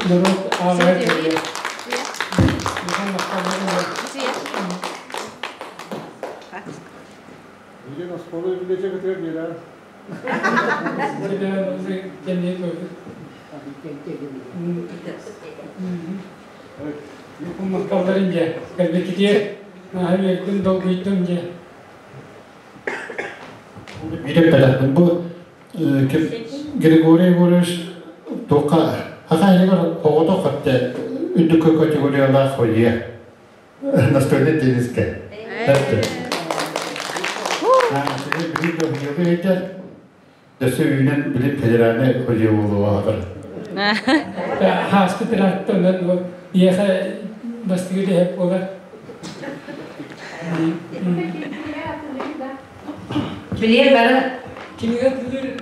народ ааҕар кэлиэ. Улахан махтанабын. Билин оскуола библиотекатыгар биэрэр. Махталларын дьэ, кэлбиккитигэр наһаа долгуйдум дьэ. Биир бэлэхпин бу Григорий Егорович туохха хахайыгар оҕото хатта үрдүккэ категориялаах хойуя настольный тенниске. Өссө үүнэн билим федеральный хойуя буолуоҕа. Хааспыт ыраатта онон иэхэ бастыгы дэһэп буолар. Билиэ бары Кинигэ тылыр.